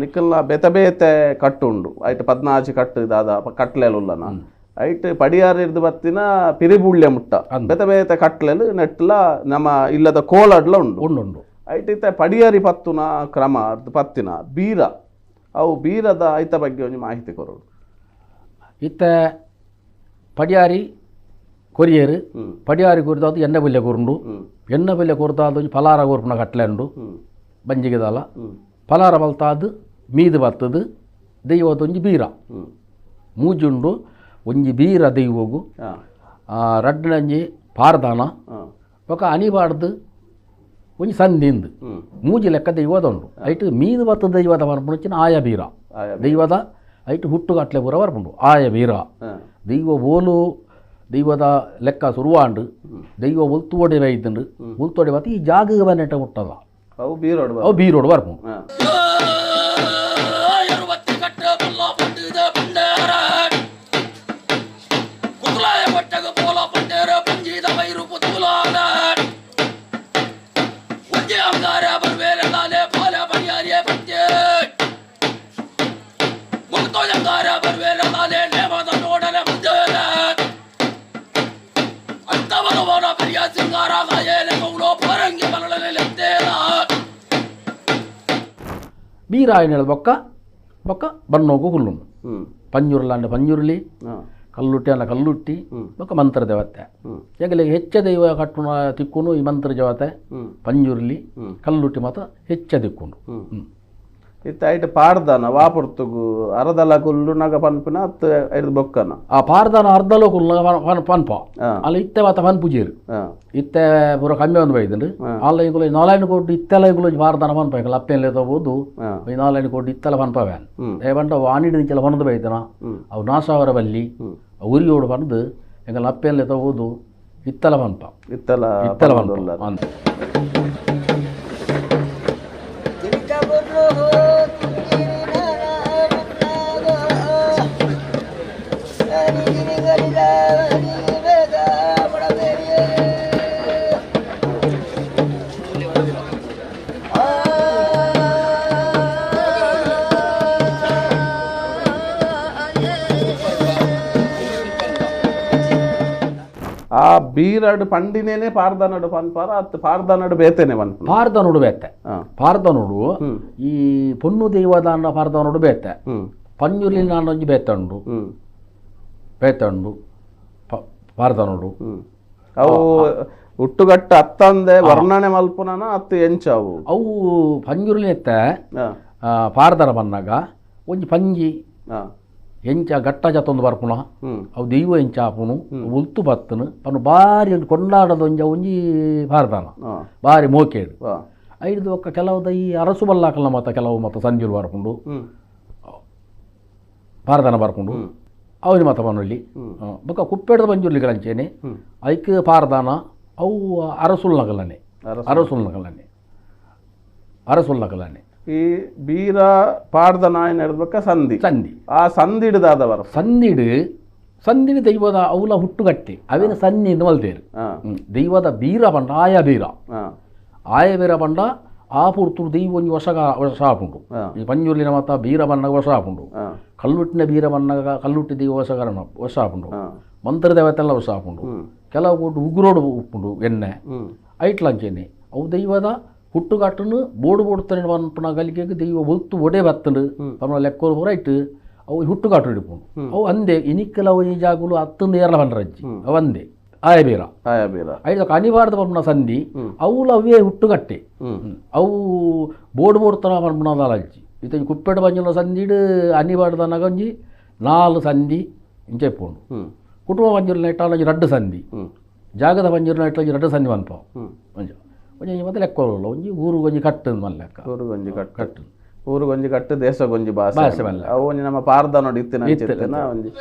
ನಿಕ್ಕಲ್ನ ಬೇತೆ ಬೇತೆ ಕಟ್ಟು ಉಂಡು ಐಟ್ ಪದ್ನಾಜಿ ಕಟ್ಟು ದಾದ ಕಟ್ಲೇಲುಲ್ಲನ ಐಟ್ ಪಡಿಯಾರ ಇರ್ದು ಬತ್ತಿನ ಪಿರಿಬುಳ್ಳೆ ಮುಟ್ಟ ಬೇತೆ ಬೇತೆ ಕಟ್ಲೇಲು ನೆಟ್ಲ ನಮ್ಮ ಇಲ್ಲದ ಕೋಲಡ್ಲ ಉಂಡು ಉಂಡು ಐಟ್ ಇತ್ತ ಪಡಿಯಾರಿ ಪತ್ತುನ ಕ್ರಮ ಪತ್ತಿನ ಬೀರ ಅವು ಬೀರದ ಐತ ಬಗ್ಗೆ ಒಂಜಿ ಮಾಹಿತಿ ಕೊರೋಡು. ಇತ್ತ ಪಡಿಯಾರಿ ಕೊರಿಯರು ಪಡಿಯಾರಿ ಕೊರಿದಾದ ಎಣ್ಣೆ ಬಲ್ಯ ಕೊರುಂಡು ಎಣ್ಣೆ ಬಲ್ಯ ಕೊರ್ದಾದ ಒಂಜಿ ಫಲಾರ ಕೊರ್ಪುನ ಕಟ್ಲೆ ಉಂಡು ಬಂಜಿಗೆದಾಲ ಫಲಾರ ಬಲ್ತಾದ್ ಮೀದು ಬತ್ತದು ದೈವದೊಂಜಿ ಬೀರ ಮೂಜುಂಡು ಒಂಜಿ ಬೀರ ದೈವಗು ರಡ್ಡನಂಜಿ ಪಾರ್ದಾನ ಬೊಕ ಅನಿಬಾರ್ದು ಒಂಜಿ ಸಂದಿಂದು ಮೂಜಿ ಲೆಕ್ಕ ದೈವದ ಉಂಡು ಐಟ್ ಮೀದು ಬತ್ತ ದೈವದ ಬರ್ಪುಂಡು ಆಯ ಬೀರ ದೈವದ ಐಟ್ ಹುಟ್ಟುಗಟ್ಲೆ ಪೂರ ಬರ್ಪುಂಡು ಆಯ ಬೀರ ದೈವ ಓಲು ದೈವದ ಲೆಕ್ಕ ಸುರುವಾಂಡು ದೈವ ಒಲ್ತುವಡೆ ಬೈದುಂಡು ಉಲ್ತೋಡೆ ಬತ್ತ ಈ ಜಾಗ ಬನ್ನೆಟ ಮುಟ್ಟದ ಅವು ಬೀರೋಡು ಅವು ಬೀರೋಡು ಬರ್ಪುಂಡು. ಬೀರಾಯನ ಬೊಕ್ಕ ಬೊಕ್ಕ ಬಣ್ಣೋಗು ಹುಲ್ಲುಂಡು ಪಂಜುರ್ಲಾಂಡ ಪಂಜುರ್ಲಿ ಕಲ್ಲುಟ್ಟಿ ಅಲ್ಲ ಕಲ್ಲುಟ್ಟಿ ಬೊಕ್ಕ ಮಂತ್ರ ದೇವತೆ ಯಾಕಂದ್ರೆ ಹೆಚ್ಚ ದೈವ ಕಟ್ಟುನ ತಿಕ್ಕುನು ಈ ಮಂತ್ರ ದೇವತೆ ಪಂಜುರ್ಲಿ ಕಲ್ಲುಟ್ಟಿ ಮಾತ್ರ ಹೆಚ್ಚ ದಿಕ್ಕುಂಡು. ಇತ್ತ ಐಟ್ ಪಾರ್ದಾನ ವಾಪುರ್ತುಗು ಅರ್ಧಲ ಕುಲ್ಲುನಾಗ ಪನ್ಪಿನ ಅತ್ತು ಐದು ಬೊಕ್ಕನ ಆ ಪಾರ್ದಾನ ಅರ್ಧಲ ಕುಲ್ಲುನಾಗ ಪನ್ಪ ಅಲ್ಲ ಇತ್ತೆ ಮಾತ ಪನ್ಪುಜೇರು ಇತ್ತೆ ಪೂರ ಕಮ್ಮಿ ಒಂದು ಬೈದುಂಡು ಅಲ್ಲ ಇಂಗುಲ ನಾಲ್ಕು ಕೋಟಿ ಇತ್ತೆಲ್ಲ ಇಂಗುಲ ಪಾರ್ದಾನ ಪನ್ಪ ಇಂಕಲ ಅಪ್ಪೆಲ್ಲ ತಗೋದು ಈ 4 ಕೋಟಿ ಇತ್ತೆಲ್ಲ ಪನ್ಪವ್ಯಾನ್ ಏಪಂಡ ವಾಣಿಡ್ ಇಂಚೆಲ್ಲ ಪನದು ಬೈದನ ಅವು ನಾಸಾವರ ಬಲ್ಲಿ ಉರಿಯೋಡು ಪಂದು ಎಂಕಲ ಅಪ್ಪೆಲ್ಲ ತಗೋದು ಇತ್ತಲ ಪನ್ಪ ಇತ್ತಲ ಇತ್ತಲ ಪನ್ಪ ಅಂತ. ಆ ಬೀರಡು ಪಂಡಿನೇನೆ ಪಾರ್ದನಡು ಪನ್ಪಾರ ಅತ್ತು ಪಾರ್ದನಡು ಬೇತೇನೆ ಪನ್ಪ ಪಾರ್ದನೋಡು ಬೇತೆ ಪಾರ್ದನೋಡು ಈ ಪೊನ್ನು ದೈವದಾನ ಪಾರ್ದನೋಡು ಬೇತೆ ಪಂಜುರ್ಲಿ ನಾನೊಂಜಿ ಬೇತೆ ಉಂಡು ಬೇತೆ ಉಂಡು ಪಾರ್ದನೋಡು ಅವು ಹುಟ್ಟುಗಟ್ಟ ಅತ್ತಂದೆ ವರ್ಣನೆ ಮಲ್ಪುನನ ಅತ್ತು ಎಂಚವು ಅವು ಪಂಜುರ್ಲಿ ಎತ್ತೆ ಪಾರ್ದನ ಬನ್ನಾಗ ಒಂಜಿ ಪಂಜಿ ಎಂಚ ಗಟ್ಟ ಜತ್ತೊಂದು ಬರ್ಪುಣ ಅವು ದೈವ ಎಂಚ ಆಪುನು ಉಲ್ತು ಬತ್ತನು ಪನ್ನು ಬಾರಿ ಒಂದು ಕೊಂಡಾಡದ ಒಂಜ ಒಂಜಿ ಪಾರ್ದಾನ ಬಾರಿ ಮೋಕೇಡು ಐದು ಒಕ್ಕ ಕೆಲವುದ ಈ ಅರಸು ಬಲ್ಲಾಕಲ್ಲ ಮತ್ತ ಕೆಲವು ಮತ್ತ ಸಂಜುಲು ಬರ್ಪುಂಡು ಪಾರ್ದಾನ ಬರ್ಪುಂಡು ಅವನಿ ಮತ ಪನ್ನುಳ್ಳಿ ಬೊಕ್ಕ ಕುಪ್ಪೇಡದ ಬಂಜುರ್ಲಿಗಳಂಚೇನೆ ಐಕ್ ಪಾರ್ದಾನ ಅವು ಅರಸುಲ್ನಗಲನೆ ಅರಸುಲ್ನಗಲನೆ ಅರಸುಲ್ನಗಲನೆ ಈ ಬೀರ ಪಾಡ್ದ ನಾಯಿ ನಡೆದ್ಬೇಕ ಸಂಧಿ ಸಂಧಿ ಆ ಸಂಧಿಡ್ದಾದವರ ಸಂಧಿಡು ಸಂಧಿಡು ದೈವದ ಅವಲ ಹುಟ್ಟುಗಟ್ಟಿ ಅವೇನು ಸನ್ನಿ ಎಂದು ಮಲ್ತೇರು ದೈವದ ಬೀರ ಪಂಡ ಆಯ ಬೀರ ಆಯ ಬೀರ ಪಂಡ ಆ ಪೂರ್ತುಡು ದೈವ ಒಂಜಿ ವರ್ಷ ವರ್ಷ ಆಪುಂಡು ಈ ಪಂಜುರ್ಲಿನ ಮಾತ ಬೀರ ಬಣ್ಣಗ ವರ್ಷ ಆಪುಂಡು ಕಲ್ಲುಟ್ಟಿನ ಬೀರ ಬಣ್ಣಗ ಕಲ್ಲುಟ್ಟಿ ದೈವ ವರ್ಷಕರಣ ವರ್ಷ ಆಪುಂಡು ಮಂತ್ರ ದೇವತೆಲ್ಲ ವರ್ಷ ಆಪುಂಡು ಕೆಲವು ಕೊಟ್ಟು ಉಗ್ರೋಡು ಉಪ್ಪುಂಡು ಎಣ್ಣೆ ಐಟ್ಲಂಚೇನೆ ಅವು ದೈವದ ಹುಟ್ಟುಗಟ್ಟನು ಬೋಡು ಬೋಡ್ತಾನೆ ಪನ್ಪುನ ಗಲಿಗೆಗೆ ದೈವ ಒತ್ತು ಒಡೆ ಬತ್ತಂಡು ಪನ್ಪುನ ಲೆಕ್ಕೋಲು ಪೂರ ಇಟ್ಟು ಅವು ಹುಟ್ಟುಗಾಟು ಹಿಡಿಪುಂಡು ಅವು ಅಂದೆ ಇನಿಕ್ಕಲ ಈ ಜಾಗುಲು ಅತ್ತಂದು ಏರ್ಲ ಪನ್ರಜ್ಜಿ ಅವು ಅಂದೆ ಆಯ ಬೀರ ಆಯ ಬೀರ ಐದು ಅನಿವಾರ್ದ ಪನ್ಪುನ ಸಂಧಿ ಅವುಲ ಅವೇ ಹುಟ್ಟುಗಟ್ಟೆ ಅವು ಬೋಡು ಬೋಡ್ತಾನ ಪನ್ಪುನ ಅಜ್ಜಿ ಇತ್ತ ಕುಪ್ಪೆಡು ಬಂಜುನ ಸಂಧಿಡು ಅನಿವಾರ್ದನಾಗ ಒಂಜಿ 4 ಸಂಧಿ ಇಂಚ ಇಪ್ಪುಂಡು ಕುಟುಂಬ ಪಂಜುರ್ನ ಇಟ್ಟಾಲ ರಡ್ಡು ಸಂಧಿ ಜಾಗದ ಪಂಜುರ್ನ ಇಟ್ಟ ರಡ್ಡು ಸಂಧಿ ಪನ್ಪ ಒಂಜ ಒಂಜಿ ಮತ್ತೆ ಲೆಕ್ಕ ಒಂಜಿ ಊರು ಒಂಜಿ ಕಟ್ಟು ಲೆಕ್ಕ ಊರು ಒಂಜಿ ಕಟ್ಟು ಕಟ್ಟು ಊರು ಒಂಜಿ ಕಟ್ಟು ದೇಶ ಒಂಜಿ ಭಾಷೆ ಭಾಷೆ ಮಲ್ಲ ಅವು ಒಂಜಿ ನಮ್ಮ ಪಾರ್ದ ನೋಡಿ ಇತ್ತಿನ ಅಂಚಿತ್ತಿನ ಒಂಜಿ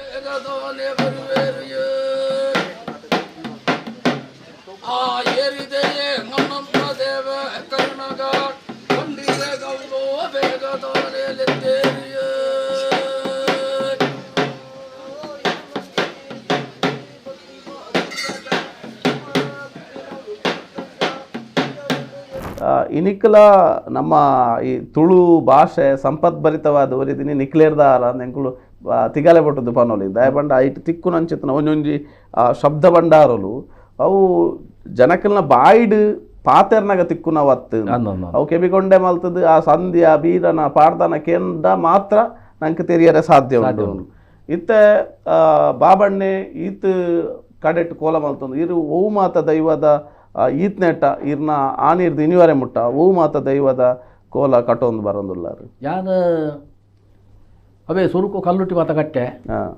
ಇನಿಕ್ಲ ನಮ್ಮ ಈ ತುಳು ಭಾಷೆ ಸಂಪದ್ಭರಿತವಾದ ಒರಿದಿನಿ ನಿಕ್ಲೇರ್ದಾರ ಎಂಕುಲು ತಿಗಲೆ ಪಟ್ಟದ್ದು ಪನೋಲಿ ದಯಪಂಡ ಐಟ್ ತಿಕ್ಕುನಂಚಿತ್ತನ ಒಂಜೊಂಜಿ ಶಬ್ದ ಭಂಡಾರಲು ಅವು ಜನಕಲ್ನ ಬಾಯಿಡ್ ಪಾತೆರ್ನಾಗ ತಿಕ್ಕುನವತ್ತು ಅವು ಕೆಬಿಕೊಂಡೆ ಮಲ್ತದ್ದು ಆ ಸಂಧಿ ಆ ಬೀರನ ಪಾಡ್ದನ ಕೇಂದ್ರ ಮಾತ್ರ ನಂಗೆ ತೆರಿಯರೆ ಸಾಧ್ಯ ಉಂಟು. ಇತ್ತೆ ಬಾಬಣ್ಣೆ ಈತ್ ಕಡೆಟ್ ಕೋಲ ಮಲ್ತಂದು ಇರು ಓವು ಮಾತ ದೈವದ ಈತ್ನೆಟ್ಟ ಇರ್ನ ಆನಿರ್ದು ಇನಿವರೆ ಮುಟ್ಟ ಓವು ಮಾತ ದೈವದ ಕೋಲ ಕಟೊಂದು ಬರೋದುಲ್ಲಾರು. ಯಾನ್ ಅವೇ ಸುರುಕು ಕಲ್ಲುಟ್ಟಿ ಮಾತ ಕಟ್ಟೆ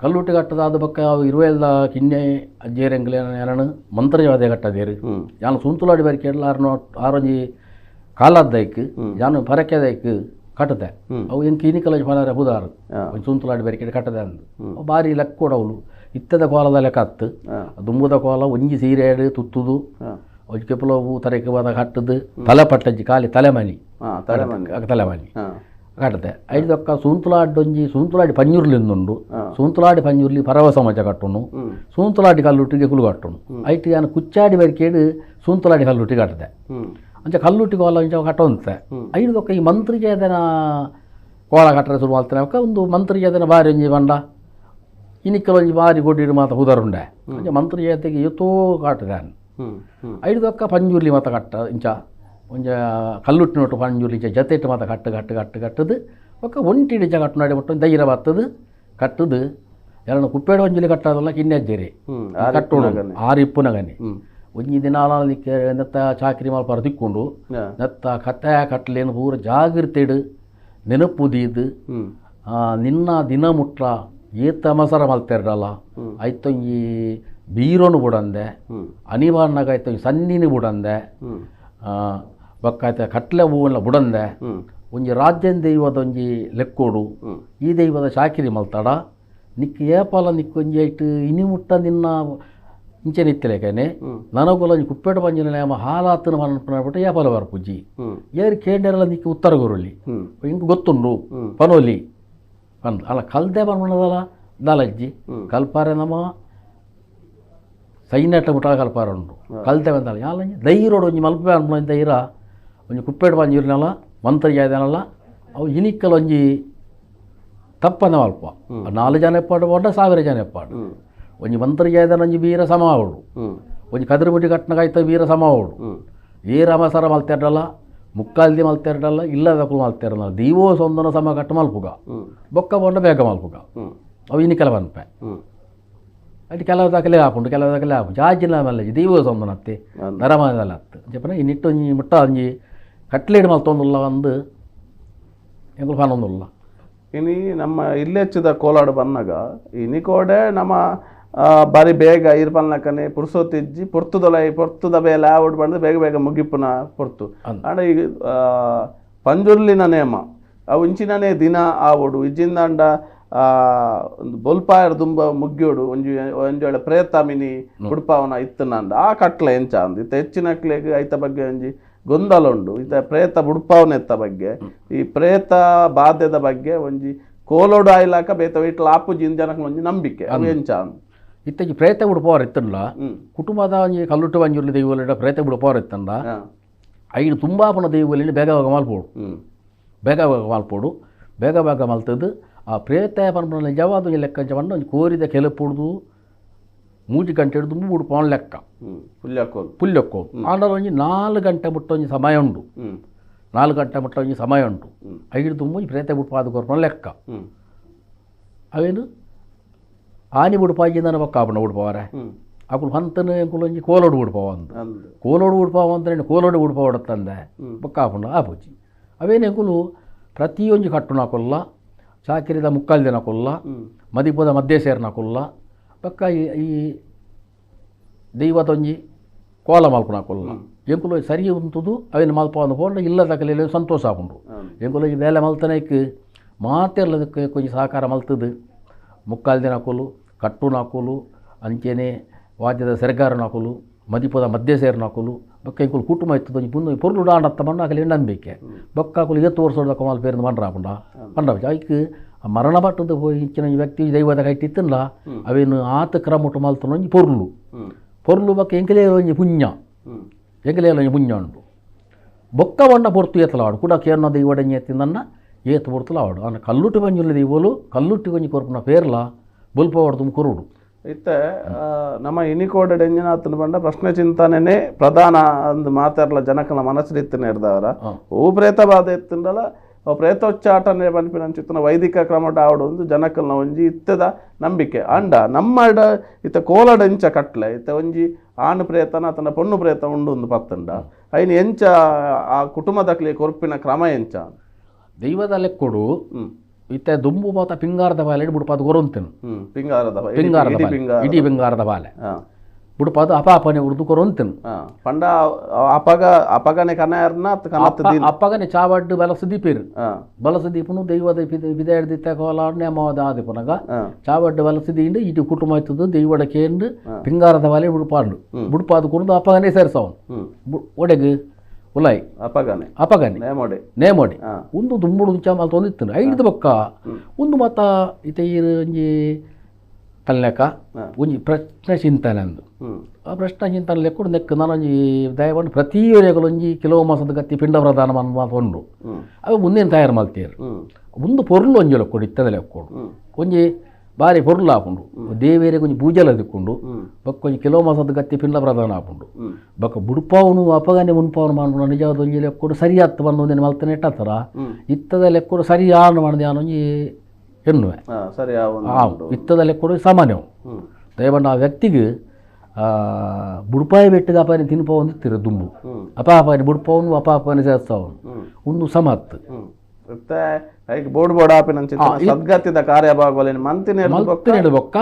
ಕಲ್ಲುಟ್ಟಿ ಕಟ್ಟದಾದ ಬೊಕ್ಕ ಇರುವೆಲ್ದ ಕಿನ್ನೆ ಅಜ್ಜೇರೆಂಗ್ಲೆ ಏನನು ಮಂತ್ರಜವಾದೆ ಕಟ್ಟದೇರು ಯಾನು ಸುಂತುಲಾಡಿ ಬರಿಕೆ ಆರ್ನೋ ಆರೊಂಜಿ ಕಾಲದ್ದೈಕ್ ಯಾನು ಪರಕೆದೈಕ್ ಕಟ್ಟದೆ ಅವು ಎಂಕ್ ಇನಿಕಲ ಫಲಾರ ಬುದಾರು ಒಂಜಿ ಸುಂತುಲಾಡಿ ಬರಿಕೆ ಕಟ್ಟದೆ ಅಂದು ಬಾರಿ ಲೆಕ್ಕ ಕೊಡವಳು ಇತ್ತದ ಕೋಲದ ಲೆಕ್ಕ ಅತ್ತು ದುಂಬುದ ಕೋಲ ಒಂಜಿ ಸೀರೆ ತುತ್ತುದು ಒಂಜಿ ಕೆಪುಲವು ತರೆಕ್ ಬಾದ ಕಟ್ಟದು ತಲೆ ಪಟ್ಟಜ್ಜಿ ಖಾಲಿ ತಲೆಮನಿ ತಲೆಮನಿ ಕಟ್ಟದೆ ಐದೊಕ್ಕ ಸೂಂತುಲಾಡೊಂಜಿ ಸೂಂತುಲಾಡಿ ಪಂಜುರ್ಲಿ ಉಂಡು ಸೂಂತುಲಾಡಿ ಪಂಜುರ್ಲಿ ಪರವ ಸಮಾಜ ಕಟ್ಟುನು ಸೂಂತುಲಾಡಿ ಕಲ್ಲುಟ್ಟಿಗೆ ಕುಲು ಕಟ್ಟುನು ಐಟ್ ಯಾನು ಕುಚ್ಚಾಡಿ ಬರಿಕೇಡು ಸೂಂತುಲಾಡಿ ಕಲ್ಲುಟ್ಟಿ ಕಟ್ಟದೆ ಅಂಚ ಕಲ್ಲುಟ್ಟಿ ಕೋಲ ಅಂಚ ಕಟ್ಟೊಂತೆ ಐದೊಕ್ಕ ಈ ಮಂತ್ರಿಗೆ ಅದನ್ನ ಕೋಲ ಕಟ್ಟರೆ ಶುರು ಮಾಡ್ತಾನೆ ಒಕ್ಕ ಒಂದು ಮಂತ್ರಿಗೆ ಅದನ್ನ ಬಾರಿ ಒಂಜಿ ಬಂಡ ಇನಿಕ್ಕಲ ಒಂಜಿ ಬಾರಿ ಗೊಡ್ಡಿಡು ಮಾತ ಹುದರುಂಡೆ ಅಂಚ ಮಂತ್ರಿ ಜತೆಗೆ ಏತೋ ಕಟ್ಟದೆ ಐದೊಕ್ಕ ಪಂಜುರ್ಲಿ ಮಾತ ಕಟ್ಟ ಇಂಚ ಒಂಜ ಕಲ್ಲುಟ್ಟಿನೊಟ್ಟು ಪಂಜುರ್ಲಿ ಜತೆಟ್ಟು ಮಾತ ಕಟ್ಟು ಕಟ್ಟು ಕಟ್ಟು ಕಟ್ಟದು ಒಕ್ಕ ಒಂಟಿಡಿ ಜ ಕಟ್ಟು ನಾಡಿ ಒಟ್ಟು ಧೈರ್ಯ ಬರ್ತದೆ ಕಟ್ಟದು ಎರಡು ಕುಪ್ಪೇಡು ಒಂಜುಲಿ ಕಟ್ಟೋದಲ್ಲ ಕಿನ್ನೆಜ್ಜೇರಿ ಕಟ್ಟೋಣ ಆರು ಇಪ್ಪುನಗನೆ ಒಂಜಿ ದಿನ ನೆತ್ತ ಚಾಕ್ರಿ ಮಲ್ಪಾರ ತಿಕ್ಕೊಂಡು ನೆತ್ತ ಕತ್ತೆ ಕಟ್ಟಲೇನು ಪೂರ ಜಾಗೃತಿಡು ನೆನಪು ದೀದು ನಿನ್ನ ದಿನ ಮುಟ್ಲ ಏತ ಮಸರ ಮಲ್ತೆರಡಲ್ಲ ಐತೊಂಜಿ ಬೀರೋನು ಬುಡಂದೆ ಅನಿವಾರ್ನಾಗ ಐತೊಂಜಿ ಸನ್ನಿನಿ ಬುಡಂದೆ ಬೊಕ್ಕ ಕಟ್ಲೆ ಹೂವೆಲ್ಲ ಬುಡಂದೆ ಒಂಜಿ ರಾಜ್ಯನ ದೈವದ ಒಂಜಿ ಲೆಕ್ಕೋಡು ಈ ದೈವದ ಚಾಕಿರಿ ಮಲ್ತಾಡ ನಿಕ್ಕು ಏಪಾಲ ನಿಕ್ಕು ಒಂಜಿ ಐಟ್ ಇನಿ ಮುಟ್ಟ ನಿನ್ನ ಇಂಚೆ ನಿತ್ತಲೇಕನೆ ನನಗೊಲ ಒಂಜಿ ಕುಪ್ಪೇಟ ಪಂಜಿನ ನೇಮ ಹಾಲಾತನ ಮನ್ಪುನ ಏಪಾಲ ಬರ್ಪುಜ್ಜಿ ಏರು ಕೇಂಡರೆಲ್ಲ ನಿಕ್ಕು ಉತ್ತರ ಗುರುಲಿ ಇಂಕ್ ಗೊತ್ತುಂಡು ಪನೋಲಿ ಪಂದ್ ಅಲ್ಲ ಕಲ್ದೆ ಪನ್ಪುನದಲ್ಲ ದಾಲಜ್ಜಿ ಕಲ್ಪಾರೆ ನಮ್ಮ ಸೈನ್ಯಟ ಮುಟ್ಟ ಕಲ್ಪಾರ ಉಂಡು ಕಲ್ತೆ ಬಂದಲ್ಲ ಯಾಲ ಧೈರ್ಯೋಡು ಒಂಜಿ ಮಲ್ಪೆ ಅನ್ಪುನ ಧೈರ್ಯ ಒಂಜಿ ಕುಪ್ಪೇಟ ಪಂಜಿರ್ನಲ್ಲ ಮಂತ್ರಿ ಆಯ್ದಾನಲ್ಲ ಅವು ಇನಿಕ್ಕಲ ಒಂಜಿ ತಪ್ಪನ ಮಲ್ಪ 4 ಜನ ಎಪ್ಪಾಡು ಪೋಂಡ 1000 ಜನ ಎಪ್ಪಾಡು ಒಂಜಿ ಮಂತ್ರಿ ಆಯ್ದಾನ ಒಂಜಿ ವೀರ ಸಮ ಅವಳು ಒಂಜಿ ಕದಿರುಬುಡಿ ಕಟ್ಟನಗಾಯ್ತ ವೀರ ಸಮ ಅವಳು ಏ ರಮಸರ ಮಲ್ತೆರಡಲ್ಲ ಮುಕ್ಕಾಲ್ದಿ ಮಲ್ತೆರಡಲ್ಲ ಇಲ್ಲದಕ್ಕೂ ಮಲ್ತೆರಲ್ಲ ದೀವೋ ಸೊಂದನ ಸಮ ಕಟ್ಟು ಮಲ್ಪುಗ ಬೊಕ್ಕ ಪೋಂಡ ಬೇಗ ಮಲ್ಪುಗ ಅವು ಇನಿಕಲ ಪನ್ಪೆ ಅದು ಕೆಲವು ದಾಖಲೆ ಆಪುಂಡು ಕೆಲವು ದಾಖಲೆ ಆಪು ಜಾಜಿನ ಮಲ್ಲ ದೀವೋ ಸೊಂದನತ್ತಿ ನರಮಾನದಲ್ಲ ಅತ್ತು ಜಪನ ಈ ನಿಟ್ಟು ಒಂಜಿ ಮುಟ್ಟ ಒಂಜಿ ಕಟ್ಲೇಡು ಮಲ್ತೊಂದುಲ್ಲ ಒಂದು ಎಂಕುಲು ಪನೊಂದುಲ್ಲ ಇನಿ ನಮ್ಮ ಇಲ್ಲೆಚ್ಚದ ಕೋಲಾಡು ಬನ್ನಗ ಇನಿ ಕೋಡೆ ನಮ್ಮ ಬಾರಿ ಬೇಗ ಇರ್ಪಲ್ನಕನೆ ಪುರ್ಸೊತ್ತಿಜ್ಜಿ ಪೊರ್ತುದೊಲ ಪೊರ್ತುದ ಬೇಲೆ ಆವಡ್ ಬಂದು ಬೇಗ ಬೇಗ ಮುಗಿಪುನ ಪೊರ್ತು ಆಂಡ ಈಗ ಪಂಜುರ್ಲಿನ ನೇಮ ಅವು ಇಂಚಿನನೇ ದಿನ ಆವಡು ಇಜ್ಜಿಂದಾಂಡ ಒಂದು ಬೊಲ್ಪಾಯರ್ ದುಂಬ ಮುಗ್ಯೋಡು ಒಂಜಿ ಒಂಜಿ ವೇಳೆ ಪ್ರೇತ ಮಿನಿ ಬುಡ್ಪಾವನ ಇತ್ತನಂದ ಆ ಕಟ್ಲೆ ಎಂಚ ಅಂದ್ ಇತ್ತ ಹೆಚ್ಚಿನಕ್ಲೆಗ್ ಐತ ಬಗ್ಗೆ ಒಂಜಿ ಗೊಂದಲ ಉಂಡು ಇತ್ತ ಪ್ರೇತ ಬುಡ್ಪಾವನೆತ್ತ ಬಗ್ಗೆ ಈ ಪ್ರೇತ ಬಾಧ್ಯದ ಬಗ್ಗೆ ಒಂಜಿ ಕೋಲೋಡು ಆಯ್ಲಾಕ ಬೇತ ವೈಟ್ಲ ಆಪುಜಿ ಜನಕ್ಕೆ ಒಂಜಿ ನಂಬಿಕೆ ಅವು ಎಂಚ ಅಂದ್ ಇತ್ತಂಜಿ ಪ್ರೇತ ಬುಡ್ಪವರ್ ಇತ್ತಂಡ ಕುಟುಂಬದ ಒಂಜಿ ಕಲ್ಲುಟ್ಟು ಒಂಜುರ್ಲಿ ದೈವಲಿಡ ಪ್ರೇತ ಬುಡ್ಪವರ್ ಇತ್ತಂಡ ಐದು ತುಂಬಾ ಪುನ ದೈವಲಿಂಡ ಬೇಗ ಬೇಗ ಮಲ್ಪೋಡು ಬೇಗ ಬೇಗ ಮಲ್ಪೋಡು ಬೇಗ ಬೇಗ ಮಲ್ತದ್ದು ಆ ಪ್ರೇತ ಪನ್ಪುನ ನಿಜವಾದ ಒಂಜಿ ಲೆಕ್ಕ ಅಂಚ ಪಂಡ ಒಂಜಿ ಕೋರಿದ ಕೆಲಪುಡ್ದು 3 ಗಂಟೆ ಹಿಡ್ದು ಬುಡ್ಪವನ ಲೆಕ್ಕ ಪುಲ್ಯಕೋಲು ಪುಲ್ಯಕ್ಕೋಲು ಆಂಡ ಒಂಜಿ 4 ಗಂಟೆ ಮುಟ್ಟ ಒಂಜಿ ಸಮಯ ಉಂಡು 4 ಗಂಟೆ ಮುಟ್ಟ ಒಂಜಿ ಸಮಯ ಉಂಟು ಐದು ತುಂಬ ಒಂಜಿ ಪ್ರೇತ ಬುಡ್ಪಾದ ಕೊರ್ಪುನ ಲೆಕ್ಕ ಅವೇನು ಆನಿ ಬುಡ್ಪಾಜಿಂದನ ಬೊಕ್ಕ ಆಪುಂಡ ಬುಡ್ಪವರೆ ಅಕುಲು ಪಂತನ ಎಂಕುಲು ಒಂಜಿ ಕೋಲೋಡು ಬುಡ್ಪವ ಅಂದ್ ಕೋಲೋಡು ಬುಡ್ಪವ ಅಂದ್ರೆ ಕೋಲೋಡು ಬುಡ್ಪವಡತ್ತಂದೆ ಬೊಕ್ಕ ಆಪುಂಡ ಆಪುಜಿ ಅವೇನು ಎಂಕುಲು ಪ್ರತಿಯೊಂಜಿ ಕಟ್ಟುನಕುಲ್ಲ ಚಾಕಿರಿದ ಮುಕ್ಕಾಲ್ ದಿನ ಕೊಲ್ಲ ಮದಿಪದ ಮಧ್ಯೆ ಸೇರ್ನ ಕೊಲ್ಲ ಬೊಕ್ಕ ಈ ದೈವದೊಂಜಿ ಕೋಲ ಮಲ್ಪುನ ಕೊಲ್ಲ ಎಂಕುಲು ಸರಿ ಉಂಟುದು ಅವೇನು ಮಲ್ಪ ಪೋಂಡ ಇಲ್ಲದ ಸಂತೋಷ ಆಪುಂಡು ಎಂಕುಲು ಈ ಬೇಲೆ ಮಲ್ತನೈಕ್ ಮಾತೆಲ್ಲದಕ್ಕೆ ಕೊಂಚ ಸಹಕಾರ ಮಲ್ತದು ಮುಕ್ಕಾಲ್ ದಿನ ಕೊಲು ಕಟ್ಟು ಅಂಚೆನೆ ವಾದ್ಯದ ಸೆರಗಾರನಾಕುಲು ಮದಿಪದ ಮಧ್ಯೆ ಸೇರ್ನಾಕುಲು ಬೊಕ್ಕ ಎಂಕುಲು ಕುಟುಂಬ ಇತ್ತದ ಒಂಜಿ ಪುಂದು ಪೊರ್ಲು ಡಾಂಡತ್ತ ಮಣ್ಣು ಅಕಲೆ ನಂಬಿಕೆ ಬೊಕ್ಕ ಅಕುಲು ಏತ್ ವರ್ಷದ ಕಮಾಲ್ ಪೇರ್ದು ಮಂಡ್ರಾಪುಂಡ ಮಂಡ್ರಾಪುಂಡ ಐಕ್ ಮರಣ ಪಟ್ಟದ ಪೋಯಿ ಇಂಚಿನ ವ್ಯಕ್ತಿ ದೈವದ ಕೈಟ್ ಇತ್ತಲ್ಲ ಅವೇನು ಆತ ಕ್ರಮೊಟ್ಟು ಮಲ್ತನ ಒಂಜಿ ಪೊರ್ಲು ಪೊರ್ಲು ಬೊಕ್ಕ ಎಂಕಲೇ ಒಂಜಿ ಪುಣ್ಯ ಎಂಕಲೇ ಒಂಜಿ ಪುಣ್ಯ ಉಂಡು ಬೊಕ್ಕ ಬಣ್ಣ ಪೊರ್ತು ಏತಲಾಡು ಕೂಡ ಕೇರ್ನ ದೈವಡಂಜಿ ಎತ್ತಿಂದನ್ನ ಏತು ಪೊರ್ತುಲ ಆವಡು ಅನ್ನ ಕಲ್ಲುಟ್ಟು ಬಂಜುಲ್ಲ ದೈವಲು ಕಲ್ಲುಟ್ಟಿ ಒಂಜಿ ಕೊರ್ಪುನ ಪೇರ್ಲ ಬೊಲ್ಪ ಹೊಡ್ದು ಕುರುಡು ಇತ್ತೆ ನಮ್ಮ ಇನಿಕೋಡೆ ಎಂಜಿನಾತನ ಬಂಡ ಪ್ರಶ್ನೆ ಚಿಂತನೆ ಪ್ರಧಾನ ಅಂದ್ ಮಾತಾಡ್ಲ ಜನಕನ ಮನಸ್ಸು ಇತ್ತನೇ ಇರ್ದವರ ಓ ಪ್ರೇತ ಬಾಧೆ ಇತ್ತಂಡಲ ಪ್ರೇತೋಚ್ಚಾಟನೆ ಪನ್ಪಿನಂಚಿತ್ತಿನ ವೈದಿಕ ಕ್ರಮಡ್ ಆವಡು ಒಂದು ಜನಕಲ್ನ ಒಂಜಿ ಇತ್ತದ ನಂಬಿಕೆ ಅಂಡ ನಮ್ಮ ಇತ್ತ ಕೋಲಡ್ ಎಂಚ ಕಟ್ಲೆ ಇತ್ತ ಒಂಜಿ ಆಣ್ ಪ್ರೇತನ ತನ್ನ ಪೊಣ್ಣು ಪ್ರೇತ ಉಂಡು ಒಂದು ಪತ್ತಂಡ ಐನ್ ಎಂಚ ಆ ಕುಟುಂಬದಕ್ಲಿ ಕೊರ್ಪಿನ ಕ್ರಮ ಎಂಚ ದೈವದ ಲೆಕ್ಕೊಡು ಇತ್ತೆ ದುಂಬು ಮಾತ ಪಿಂಗಾರದ ಬಾಲೆ ಬುಡ್ಪಾದ ಕೊರೊಂತೇನು ಪಿಂಗಾರದ ಪಿಂಗಾರದ ಇಡೀ ಪಿಂಗಾರದ ಬಾಲೆ ಬುಡ್ಪಾದ ಅಪಾಪನೆ ಉರ್ದು ಕೊರೊಂತೇನು ಪಂಡ ಅಪಗ ಅಪಗನೆ ಕನಯರ್ನ ಅಪ್ಪಗನೆ ಚಾವಡ್ಡು ಬಲಸ ದೀಪೇರು ಬಲಸ ದೀಪನು ದೈವದ ಬಿದಾಡ್ದಿತ್ತ ಕೋಲ ನೇಮವಾದ ಆದಿಪನಗ ಚಾವಡ್ಡು ಬಲಸ ದೀಂಡು ಇಡೀ ಕುಟುಂಬ ಆಯ್ತದ್ದು ದೈವಡ ಕೇಂಡು ಪಿಂಗಾರದ ಬಾಲೆ ಬುಡ್ಪಾಂಡು ಬುಡ್ಪಾದ ಕುರ್ದು ಅಪ್ಪಗನೆ ಸೇರ್ಸವನು ಒಡೆಗು ಉಲಾಯ್ ಅಪಗನೆ ಅಪಗನೆ ನೇಮೋಡಿ ನೇಮೋಡಿ ಒಂದು ದುಂಬುಡು ಚಾಮಲ್ ತೊಂದಿತ್ತು ಐದು ಬೊಕ್ಕ ಒಂದು ಮಾತ ಇತ್ತೆ ಒಂಜಿ ಪಲ್ಲೆಕ ಒಂಜಿ ಪ್ರಶ್ನೆ ಚಿಂತನೆ ಅಂದು ಆ ಪ್ರಶ್ನೆ ಚಿಂತನೆ ಲೆಕ್ಕ ನೆಕ್ ನಾನೊಂಜಿ ದಯವನ್ನು ಪ್ರತಿ ಒಂಜಿ ಕಿಲೋ ಮಾಸದ ಗತಿ ಪಿಂಡ ಪ್ರದಾನ ಮಾತು ಉಂಡು ಅವು ಮುಂದಿನ ತಯಾರು ಮಲ್ತೀರು ಒಂದು ಪೊರ್ಲು ಒಂಜಿ ಲೆಕ್ಕೊಡು ಇತ್ತದ ಲೆಕ್ಕೊಡು ಒಂಜಿ ಬಾರಿ ಪೊರ್ಲು ಆಪುಂಡು ದೇವೇರಿಗೆ ಒಂಜಿ ಪೂಜೆಲ ದಿಕ್ಕೊಂಡು ಬೊಕ್ಕ ಒಂಜಿ ಕಿಲೋ ಮಾಸದ ಗತಿ ಪಿಂಡ ಪ್ರದಾನ ಆಪುಂಡು ಬೊಕ್ಕ ಬುಡ್ಪಾವನು ಅಪಗನೆ ಉನ್ಪಾವನು ಮಾನ್ಪುಣ ನಿಜವಾದ ಒಂಜಿ ಲೆಕ್ಕೊಡು ಸರಿಯಾತ್ ಬಂದು ಒಂದಿನ ಮಲ್ತನೆ ಇಟ್ಟತ್ತರ ಇತ್ತದ ಲೆಕ್ಕೊಡು ಸರಿ ಆನು ಮಾಡಿದೆ ಒಂಜಿ ಎನ್ನುವೆ ಸರಿ ಇತ್ತದ ಲೆಕ್ಕೊಡು ಸಾಮಾನ್ಯವು ದಯವಂಡ ಆ ವ್ಯಕ್ತಿಗೆ ಬುಡ್ಪಾಯ ಬೆಟ್ಟದ ಅಪಾಯನ ತಿನ್ಪವನು ತಿರು ದುಂಬು ಅಪಾಪಾಯನ ಬುಡ್ಪವನು ಅಪಾಪಾಯನ ಸೇರ್ಸವನು ಒಂದು ಸಮತ್ ಬೋರ್ಡ್ ಬೋರ್ಡ್ ಸದ್ಗತಿದ ಕಾರ್ಯಭಾಗವಲ್ಲಿ ಮಂತಿನ ಬೊಕ್ಕ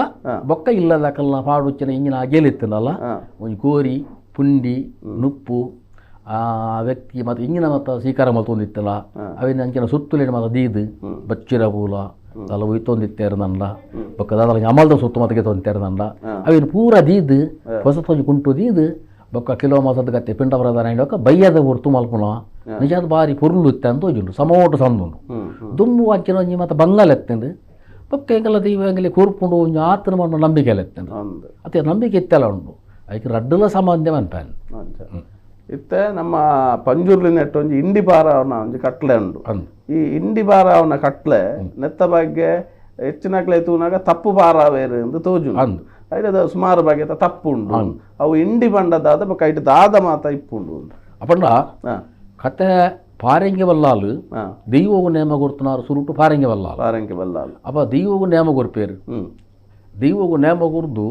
ಬೊಕ್ಕ ಇಲ್ಲದ ಕಲ್ಲ ಪಾಡುಚ್ಚಿನ ಇಂಜಿನ ಅಗೆಲಿತ್ತನಲ್ಲ ಒಂಜಿ ಕೋರಿ ಪುಂಡಿ ನುಪ್ಪು ಆ ವ್ಯಕ್ತಿ ಮತ್ತು ಇಂಜಿನ ಮತ್ತು ಸ್ವೀಕಾರ ಮಲ್ತೊಂದಿತ್ತಲ್ಲ ಅವಿನ ಅಂಚಿನ ಸುತ್ತುಲೇನು ಮಾತ ದೀದು ಬಚ್ಚಿರ ಪೂಲ ಅಲ್ಲ ಒಯ್ತೊಂದಿತ್ತೇರು ನನ್ನ ಬೊಕ್ಕ ದಾದಲ ಅಮಲ್ದ ಸುತ್ತು ಮತಗೆ ತೊಂತೇರು ನನ್ನ ಅವಿನ ಪೂರ ದೀದು ಹೊಸತೊಂಜಿ ಕುಂಟು ದೀದು ಬೊಕ್ಕ ಕಿಲೋ ಮಾಸದ ಗತ್ತೆ ಪಿಂಡ ಪ್ರಧಾನ ಬೊಕ್ಕ ಬಯ್ಯದ ಹೊರ್ತು ಮಲ್ಪುನ ನಿಜಾದ ಬಾರಿ ಪೊರ್ಲು ಇತ್ತೆ ಅಂತ ಹೋಜುಂಡು ಸಮೋಟು ಸಂದುಂಡು ದುಂಬು ಅಂಚಿನ ಒಂಜಿ ಮತ್ತು ಬಂಗಾಲ ಎತ್ತಂಡು ಬೊಕ್ಕ ಎಂಗಲ ದೈವ ಎಂಗಲೆ ಕೂರ್ಪುಂಡು ಒಂಜಿ ಆತನ ಮಣ್ಣು ನಂಬಿಕೆ ಎತ್ತಂಡು ಅತ್ತೆ ನಂಬಿಕೆ ಇತ್ತೆಲ್ಲ ಉಂಡು ಐಕ್ ರಡ್ಡುಲ ಸಾಮಾನ್ಯ ಮನ್ಪಾನ್ ಇತ್ತೆ ನಮ್ಮ ಪಂಜುರ್ಲಿ ನೆಟ್ಟು ಒಂಜಿ ಇಂಡಿ ಬಾರವನ ಒಂಜಿ ಕಟ್ಲೆ ಉಂಡು ಈ ಇಂಡಿ ಬಾರವನ ಕಟ್ಲೆ ನೆತ್ತ ಬಗ್ಗೆ ಹೆಚ್ಚಿನಕ್ಲೆ ತೂನಾಗ ತಪ್ಪು ಬಾರವೇರು ಎಂದು ತೋಜು ಐದ ಸುಮಾರು ಬಗೆತ ತಪ್ಪು ಉಂಡು ಅವು ಇಂಡಿ ಬಂಡದಾದ ಬೊಕ್ಕ ಐಟ್ ದಾದ ಮಾತ ಇಪ್ಪುಂಡು ಅಪಂಡ ಕತೆ ಪಾರಂಗಿ ಬಲ್ಲಾಲು ದೈವವು ನೇಮ ಕೊರ್ತುನಾರು ಸುರುಟು ಪಾರಂಗಿ ಬಲ್ಲಾಲು ಪಾರಂಗಿ ಬಲ್ಲಾಲು ಅಪ್ಪ ದೈವವು ನೇಮ ಕೊರ್ಪೇರು ದೈವವು ನೇಮ ಕೊರ್ದು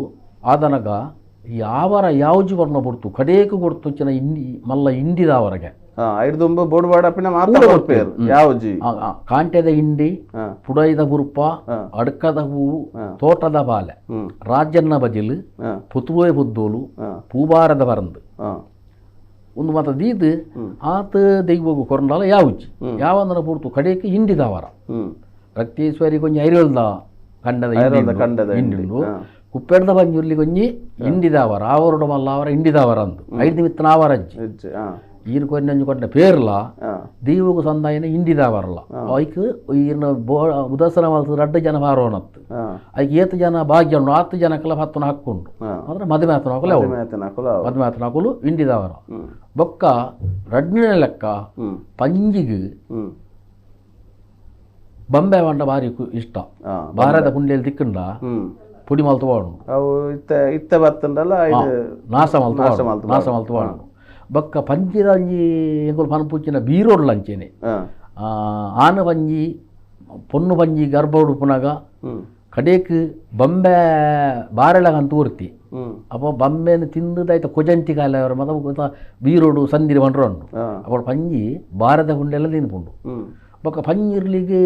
ಆದನಗ ಯಾವರ ಯಾವ್ಜಿ ವರ್ಣ ಕೊಡ್ತು ಕಡೇಕು ಕೊಡ್ತು ಚಿನ ಇಂಡಿ ಮಲ್ಲ ಇಂಡಿದಾವರೆಗೆ ಕಾಂಟೆದ ಇಂಡಿ ಪುಡೈದ ಗುರುಪ ಅಡ್ಕದ ಹೂವು ತೋಟದ ಬಾಲೆ ರಾಜನ್ನ ಬಜಿಲು ಪುತುವೆ ಪುದ್ದೋಲು ಪೂಬಾರದ ಬರಂದು ಒಂದು ಮಾತ ದೀದು ಆತ ದೈವಗು ಕೊರಂಡಾಲ ಯಾವ್ಜಿ ಯಾವಂದನ ಪುಡ್ತು ಕಡೇಕು ಇಂಡಿದಾವರ ರಕ್ತೇಶ್ವರಿ ಕೊಂಚ ಐರೋಲ್ದ ಕಂಡದ ಇಂಡಿ ಕುಪ್ಪೆಡ್ದ ಬಂಜುರ್ಲಿ ಕೊಂಜಿ ಇಂಡಿದಾವರ ಆವರುಡ ಮಲ್ಲ ಅವರ ಇಂಡಿದಾವರ ಅಂದು ಐದು ನಿಮಿತ್ತ ಆವರಜ್ಜಿ ಈರು ಕೊಂಜಿ ಕೊಟ್ಟ ಪೇರ್ಲ ದೀವಗು ಸಂದಾಯನ ಇಂಡಿದಾವರಲ್ಲ ಐಕ್ ಈರ್ನ ಬೋ ಉದಾಸನ ಮಲ್ತದ ರಡ್ಡು ಜನ ಬಾರೋನತ್ತು ಐಕ್ ಏತು ಜನ ಭಾಗ್ಯ ಉಂಡು ಆತು ಜನಕ್ಕೆಲ್ಲ ಹತ್ತನ ಹಾಕೊಂಡು ಅಂದ್ರೆ ಮದುವೆ ಆತನ ಹಾಕಲು ಮದುವೆ ಆತನ ಹಾಕಲು ಇಂಡಿದಾವರ ಬೊಕ್ಕ ರಡ್ಡಿನ ಲೆಕ್ಕ ಪಂಜಿಗೆ ಬಂಬೆ వంట ಭಾರಿ ಇಷ್ಟ ಭಾರತ ಪುಂಡಿಯಲ್ಲಿ ದಿಕ್ಕಂಡ ಪುಡಿ ಮಲ್ತು ವಾಡು ಇತ್ತೆ ಬತ್ತಂಡಲ್ಲ ನಾಶ ಮಲ್ತು ನಾಶ ಮಲ್ತು ವಾಡು ಬೊಕ್ಕ ಪಂಜಿದ ಅಂಜಿ ಎಂಕುಲು ಪನ್ಪುಂಚಿನ ಬೀರೋಡ್ಲ ಅಂಚೆನೆ ಆನ ಪಂಜಿ ಪೊನ್ನು ಪಂಜಿ ಗರ್ಭ ಉಡುಪುನಾಗ ಕಡೇಕ್ ಬಂಬೆ ಬಾರೆಳಗಂತ ಊರ್ತಿ ಅಪ್ಪ ಬಂಬೆನ ತಿಂದುದಾಯ್ತ ಕೊಜಂಟಿ ಕಾಲ ಅವರ ಮತ ಬೀರೋಡು ಸಂದಿರಿ ಬಂಡ್ರ ಉಂಡು ಅప్పుడు ಪಂಜಿ ಬಾರದ ಗುಂಡೆಲ್ಲ ತಿನ್ಪುಂಡು ಬೊಕ್ಕ ಪಂಜಿರ್ಲಿಗೆ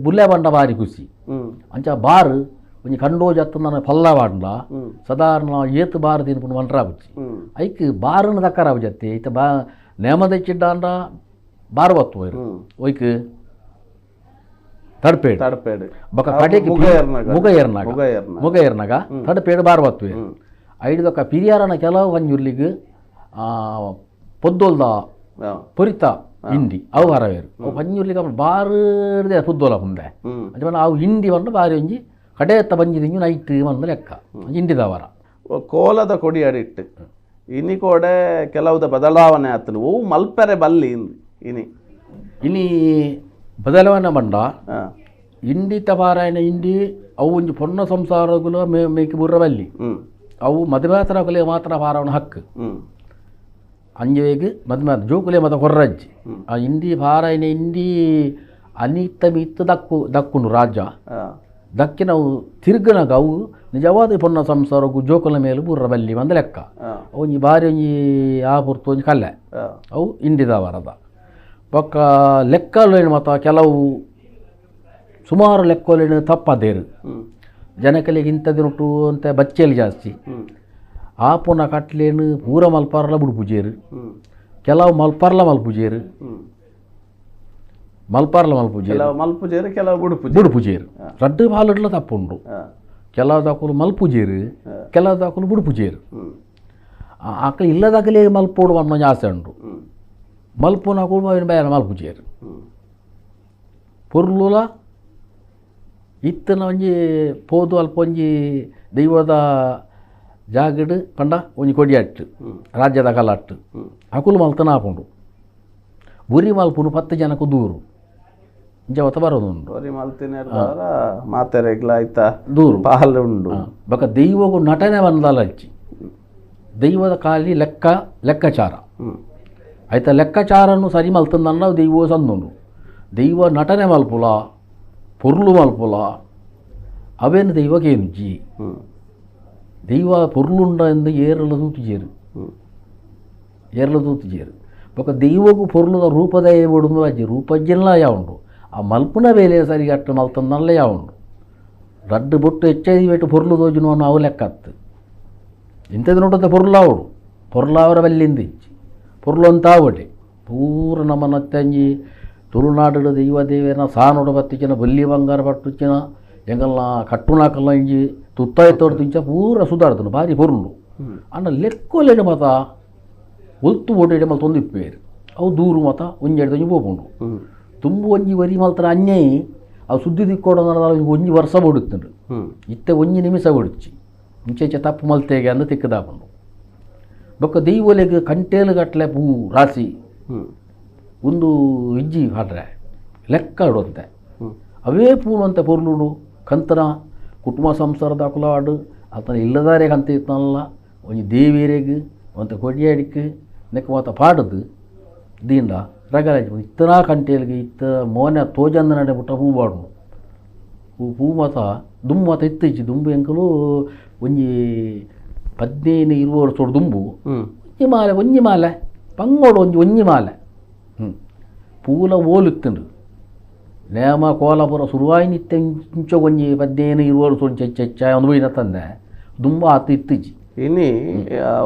ಬುಲ್ಲೆ ಬಂಡ ಬಾರಿ ಖುಷಿ ಅಂಚ ಬಾರು ಒಂಜಿ ಕಂಡೋಜ್ ಅತ್ತ ನಾನು ಪಲ್ಲ ವಾಡ್ಲ ಸಾಧಾರಣ ಏತು ಬಾರು ತಿನ್ಪುಂಡು ಮಂಟ್ರಾಬುಚ್ಚಿ ಐಕ್ ಬಾರನ ದಕ್ಕರಾಬು ಜತ್ತಿ ಐತ ಬಾ ನೇಮದಚ್ಚಿಡ್ಡಾಂಡ ಬಾರು ಬತ್ತು ಒಯ್ರು ಒಯ್ಕ್ ತಡ್ಪೇಡು ತಡ್ಪೇಡು ಬೊಕ್ಕ ಕಡೆಗೆ ಮುಗ ಏರ್ನಾಗ ಮುಗ ಏರ್ನಾಗ ತಡ್ಪೇಡು ಬಾರು ಬತ್ತು ಐದೊಕ್ಕ ಪಿರಿಯಾರನ ಕೆಲವು ಒಂಜುರ್ಲಿಗೆ ಪೊದ್ದೊಲ್ದ ಪೊರಿತ ಇಂಡಿ ಅವು ಹರವೇರು ಅವು ಪಂಜುರ್ಲಿಗೆ ಬಾರು ಪುದ್ದೋಲ ಮುಂದೆ ಅಂಚ ಅವು ಇಂಡಿ ಬಂದು ಬಾರಿ ಒಂಜಿ ಕಡೆಯತ್ತ ಬಂಜಿದಿಂಜು ನೈಟ್ ಬಂದ ಲೆಕ್ಕ ಇಂಡಿದವರ ಕೋಲದ ಕೊಡಿ ಅಡಿಟ್ಟು ಇನಿ ಕೋಡೆ ಕೆಲವುದ ಬದಲಾವಣೆ ಆತನು ಓ ಮಲ್ಪೆರೆ ಬಲ್ಲಿ ಇನಿ ಇನಿ ಬದಲಾವಣೆ ಬಂಡ ಇಂಡಿತ ಪಾರಾಯಣ ಇಂಡಿ ಅವು ಒಂಜಿ ಪೊನ್ನ ಸಂಸಾರಗಳು ಮೇಕಿ ಬುರ್ರ ಬಲ್ಲಿ ಅವು ಮದುವೆ ಮಾತ್ರ ಪಾರವನ ಹಕ್ಕು ಅಂಜುವೆಗ್ ಮದುವೆ ಜೋಕುಲೆ ಮತ ಕೊರ್ರಜ್ಜಿ ಆ ಇಂಡಿ ಪಾರಾಯಣ ಇಂಡಿ ಅನಿತ ಮಿತ್ತ ದಕ್ಕು ದಕ್ಕುಂಡು ರಾಜ ದಕ್ಕಿನ ಅವು ತಿರ್ಗನಾಗ ಅವು ನಿಜವಾದ ಪೊನ್ನ ಸಂಸಾರಕ್ಕೂ ಜೋಕುಲ ಮೇಲೆ ಬುರ್ರ ಬಲ್ಲಿ ಬಂದ ಲೆಕ್ಕ ಒಂಜಿ ಬಾರಿ ಒಂಜಿ ಆ ಪುರ್ತು ಒಂಜಿ ಕಲ್ಲೆ ಅವು ಇಂಡಿದ ವರದ ಬೊಕ್ಕ ಲೆಕ್ಕಲು ಏನು ಮಾತ ಕೆಲವು ಸುಮಾರು ಲೆಕ್ಕೋಲಿನ ತಪ್ಪದೇರು ಜನಕಲಿಗೆ ಇಂಥದಿನುಟ್ಟು ಅಂತ ಬಚ್ಚೆಲಿ ಜಾಸ್ತಿ ಆಪುನ ಕಟ್ಲೇನು ಪೂರ ಮಲ್ಪಾರಲ ಬುಡುಪುಜೇರು ಕೆಲವು ಮಲ್ಪಾರ್ಲ ಮಲ್ಪುಜೇರು ಮಲ್ಪಾರ್ಲ ಮಲ್ಪುಜೇರು ಮಲ್ಪುಜೇರು ಕೆಲವು ಬುಡುಪುಜೇರು ರಡ್ಡು ಬಾಲಡ್ಲ ತಪ್ಪುಂಡು ಕೆಲವು ದಾಕುಲು ಮಲ್ಪುಜೇರು ಕೆಲವು ದಾಕುಲು ಬುಡುಪುಜೇರು ಆಕಳು ಇಲ್ಲದಾಗಲೇ ಮಲ್ಪೋಡು ಅನ್ನೋ ಆಸೆ ಉಂಟು ಮಲ್ಪುನಕುಲು ಅವನ ಬೇರೆ ಮಲ್ಪುಜೇರು ಪೊರ್ಲುಲ ಇತ್ತನ ಒಂಜಿ ಪೋದು ಅಲ್ಪ ಒಂಜಿ ದೈವದ ಜಾಗಡ್ ಪಂಡ ಒಂಜಿ ಕೊಡಿಯಟ್ಟು ರಾಜ್ಯದ ಕಲಾಟ್ಟು ಅಕುಲು ಮಲ್ತನ ಆಪುಂಡು ಬುರಿ ಮಲ್ಪುನು 10 ಜನಕ್ಕೂ ದೂರು ಇಂಚ ಬರೋದುಂಡು ಬರಿ ಮಲ್ತಿನ ಮಾತೆರೆಗ್ಲ ಆಯ್ತಾ ದೂರು ಪಾಲು ಉಂಡು ಬೊಕ ದೈವಗೂ ನಟನೆ ಬಂದಲ್ಲ ಹಚ್ಚಿ ದೈವದ ಖಾಲಿ ಲೆಕ್ಕ ಲೆಕ್ಕಾಚಾರ ಆಯ್ತಾ ಲೆಕ್ಕಾಚಾರನ್ನು ಸರಿ ಮಲ್ತಂದನ್ನ ದೈವ ಸಂದುಂಡು ದೈವ ನಟನೆ ಮಲ್ಪುಲ ಪೊರ್ಲು ಮಲ್ಪುಲ ಅವೇನು ದೈವಕ್ಕೇನುಜ್ಜಿ ದೈವ ಪೊರ್ಲುಂಡ ಎಂದು ಏರಲ ತೂತುಜೇರು ಏರಲ ತೂತುಜೇರು ಬೊಕ ದೈವಗೂ ಪೊರ್ಲುದ ರೂಪದ ಬೊಡುಂದು ಅಜ್ಜಿ ರೂಪಜ್ಜಿಲ್ಲ ಯಾವುಂಡು ಆ ಮಲ್ಪುನ ಬೇಲೆ ಸರಿ ಅಟ್ಟು ಮಲ್ತಂದಲ್ಲ ಯಾವುಂಡು ರಡ್ಡು ಬೊಟ್ಟು ಹೆಚ್ಚಾಗಿ ಬೆಟ್ಟು ಪೊರ್ಲು ತೋಜುನು ಅವು ಲೆಕ್ಕತ್ತು ಇಂಥದ್ದು ನೋಡುತ್ತೆ ಪೊರ್ಲಾವಡು ಪೊರ್ಲಾವರ ಬಲ್ಲಿಂದ ಇಚ್ಚಿ ಪೊರ್ಲು ಅಂತಾವಡೆ ಪೂರ ನಮ್ಮ ನತ್ತಂಜಿ ತುಳುನಾಡು ದೈವ ದೇವೇನ ಸಾನೋಡು ಬತ್ತಿಚಿನ ಬಲ್ಲಿ ಬಂಗಾರ ಪಟ್ಟುಚಿನ ಎಂಗಲ್ಲ ಕಟ್ಟುನಾಕಲ್ಲ ಇಂಜಿ ತುತ್ತಾಯಿ ತೋಡ್ತು ಇಂಚ ಪೂರ ಸುಧಾರ್ತನು ಭಾರಿ ಪೊರ್ಲು ಅಣ್ಣ ಲೆಕ್ಕೋಲೇನು ಮತ ಒಲ್ತು ಓಟೇಡೆ ಮಲ್ತ ಒಂದು ಇಪ್ಪೇರು ಅವು ದೂರು ಮತ ಒಂಜೆಡ್ದು ಒಂಜಿ ಪೋಪುಂಡು ತುಂಬ ಒಂಜಿ ವರಿ ಮಲ್ತರ ಅನ್ಯಾಯ ಅವು ಸುದ್ದಿ ದಿಕ್ಕೋಡ ಒಂಜಿ ವರ್ಷ ಬಡುತ್ತುಂಡು ಇತ್ತೆ ಒಂಜಿ ನಿಮಿಷ ಬಡುಚ್ಚಿ ಇಂಚೆ ತಪ್ಪು ಮಲ್ತೇಗೆ ಅಂದು ತಿಕ್ಕದಾಪುಂಡು ಬೊಕ್ಕ ದೈವಲೆಗ್ ಕಂಟೇಲು ಗಟ್ಟಲೆ ಪೂ ರಾಸಿ ಒಂದು ಇಜ್ಜಿ ಹಾಡ್ರೆ ಲೆಕ್ಕ ಇಡುವಂತೆ ಅವೇ ಪೂವಂತೆ ಪೊರ್ಲುಡು ಕಂತನ ಕುಟುಂಬ ಸಂಸಾರದ ಕುಲಾಡು ಆತನ ಇಲ್ಲದಾರೆ ಕಂತ ಇತ್ತನಲ್ಲ ಒಂಜಿ ದೇವಿಯರಿಗೆ ಒಂತ ಕೊಡಿಯಾಡಿಕ್ ನೆಕ್ಕ ಮಾತ ಪಾಡದು ದೀಂಡ ರಗರಾಜ್ ಇತ್ತನ ಕಂಟೇಲಿಗೆ ಇತ್ತ ಮೋನೆ ತೋಜಂದ ನಡೆ ಪುಟ್ಟ ಹೂ ಬಾಡು ಹೂ ಹೂ ಮಾತ ದುಂಬು ಮಾತ ಇತ್ತಿಜ್ಜಿ ದುಂಬು ಎಂಕಲು ಒಂಜಿ 15 20 ವರ್ಷ ದುಂಬು ಒಂಜಿ ಮಾಲೆ ಒಂಜಿ ಮಾಲೆ ಪಂಗೋಡು ಒಂಜಿ ಒಂಜಿ ಮಾಲೆ ಪೂಲ ಓಲುತ್ತುಂಡು ನೇಮ ಕೋಲಾಪುರ ಶುರುವಾಯಿ ನಿತ್ಯ ಇಂಚ ಒಂಜಿ 15 20 ವರ್ಷ ಹೆಚ್ಚು ಹೆಚ್ಚ ಒಂದು ಬೈನ ತಂದೆ ದುಂಬ ಆತು ಇತ್ತಿಜ್ಜಿ ಇನಿ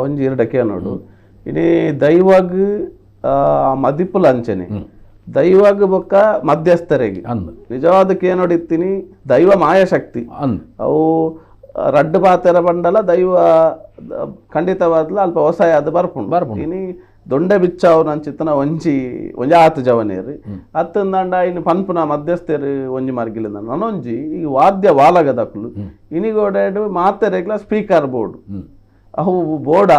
ಒಂಜಿ ಎರಡಕ್ಕೆ ನೋಡು ಇನಿ ದೈವಗ್ ಮದಿಪುಲ ಅಂಚನೆ ದೈವಗ್ ಬೊಕ್ಕ ಮಧ್ಯಸ್ಥರಿಗೆ ನಿಜವಾದಕ್ಕೆ ನೋಡಿತ್ತೀನಿ ದೈವ ಮಾಯಾಶಕ್ತಿ ಅವು ರಡ್ಡು ಪಾತೆರ ಬಂಡಲ ದೈವ ಖಂಡಿತವಾದ್ಲ ಅಲ್ಪ ಹೊಸಾಯ ಅದು ಬರ್ಪುಂಡು ಇನಿ ದೊಂಡೆ ಬಿಚ್ಚಾವು ನಂಚಿತ್ತನ ಒಂಜಿ ಒಂಜಿ ಆತು ಜವನೇರಿ ಅತ್ತಂದಾಂಡ ಇನ್ನು ಪನ್ಪುನ ಮಧ್ಯಸ್ಥರು ಒಂಜಿ ಮಾರ್ಗಿಲ್ಲ ನಾನೊಂಜಿ ಈ ವಾದ್ಯ ವಾಲಗದಕ್ಲು ಇನಿಗೋಡೆಡು ಮಾತೆರೆಗ್ಲ ಸ್ಪೀಕರ್ ಬೋರ್ಡ್ ಅವು ಬೋರ್ಡ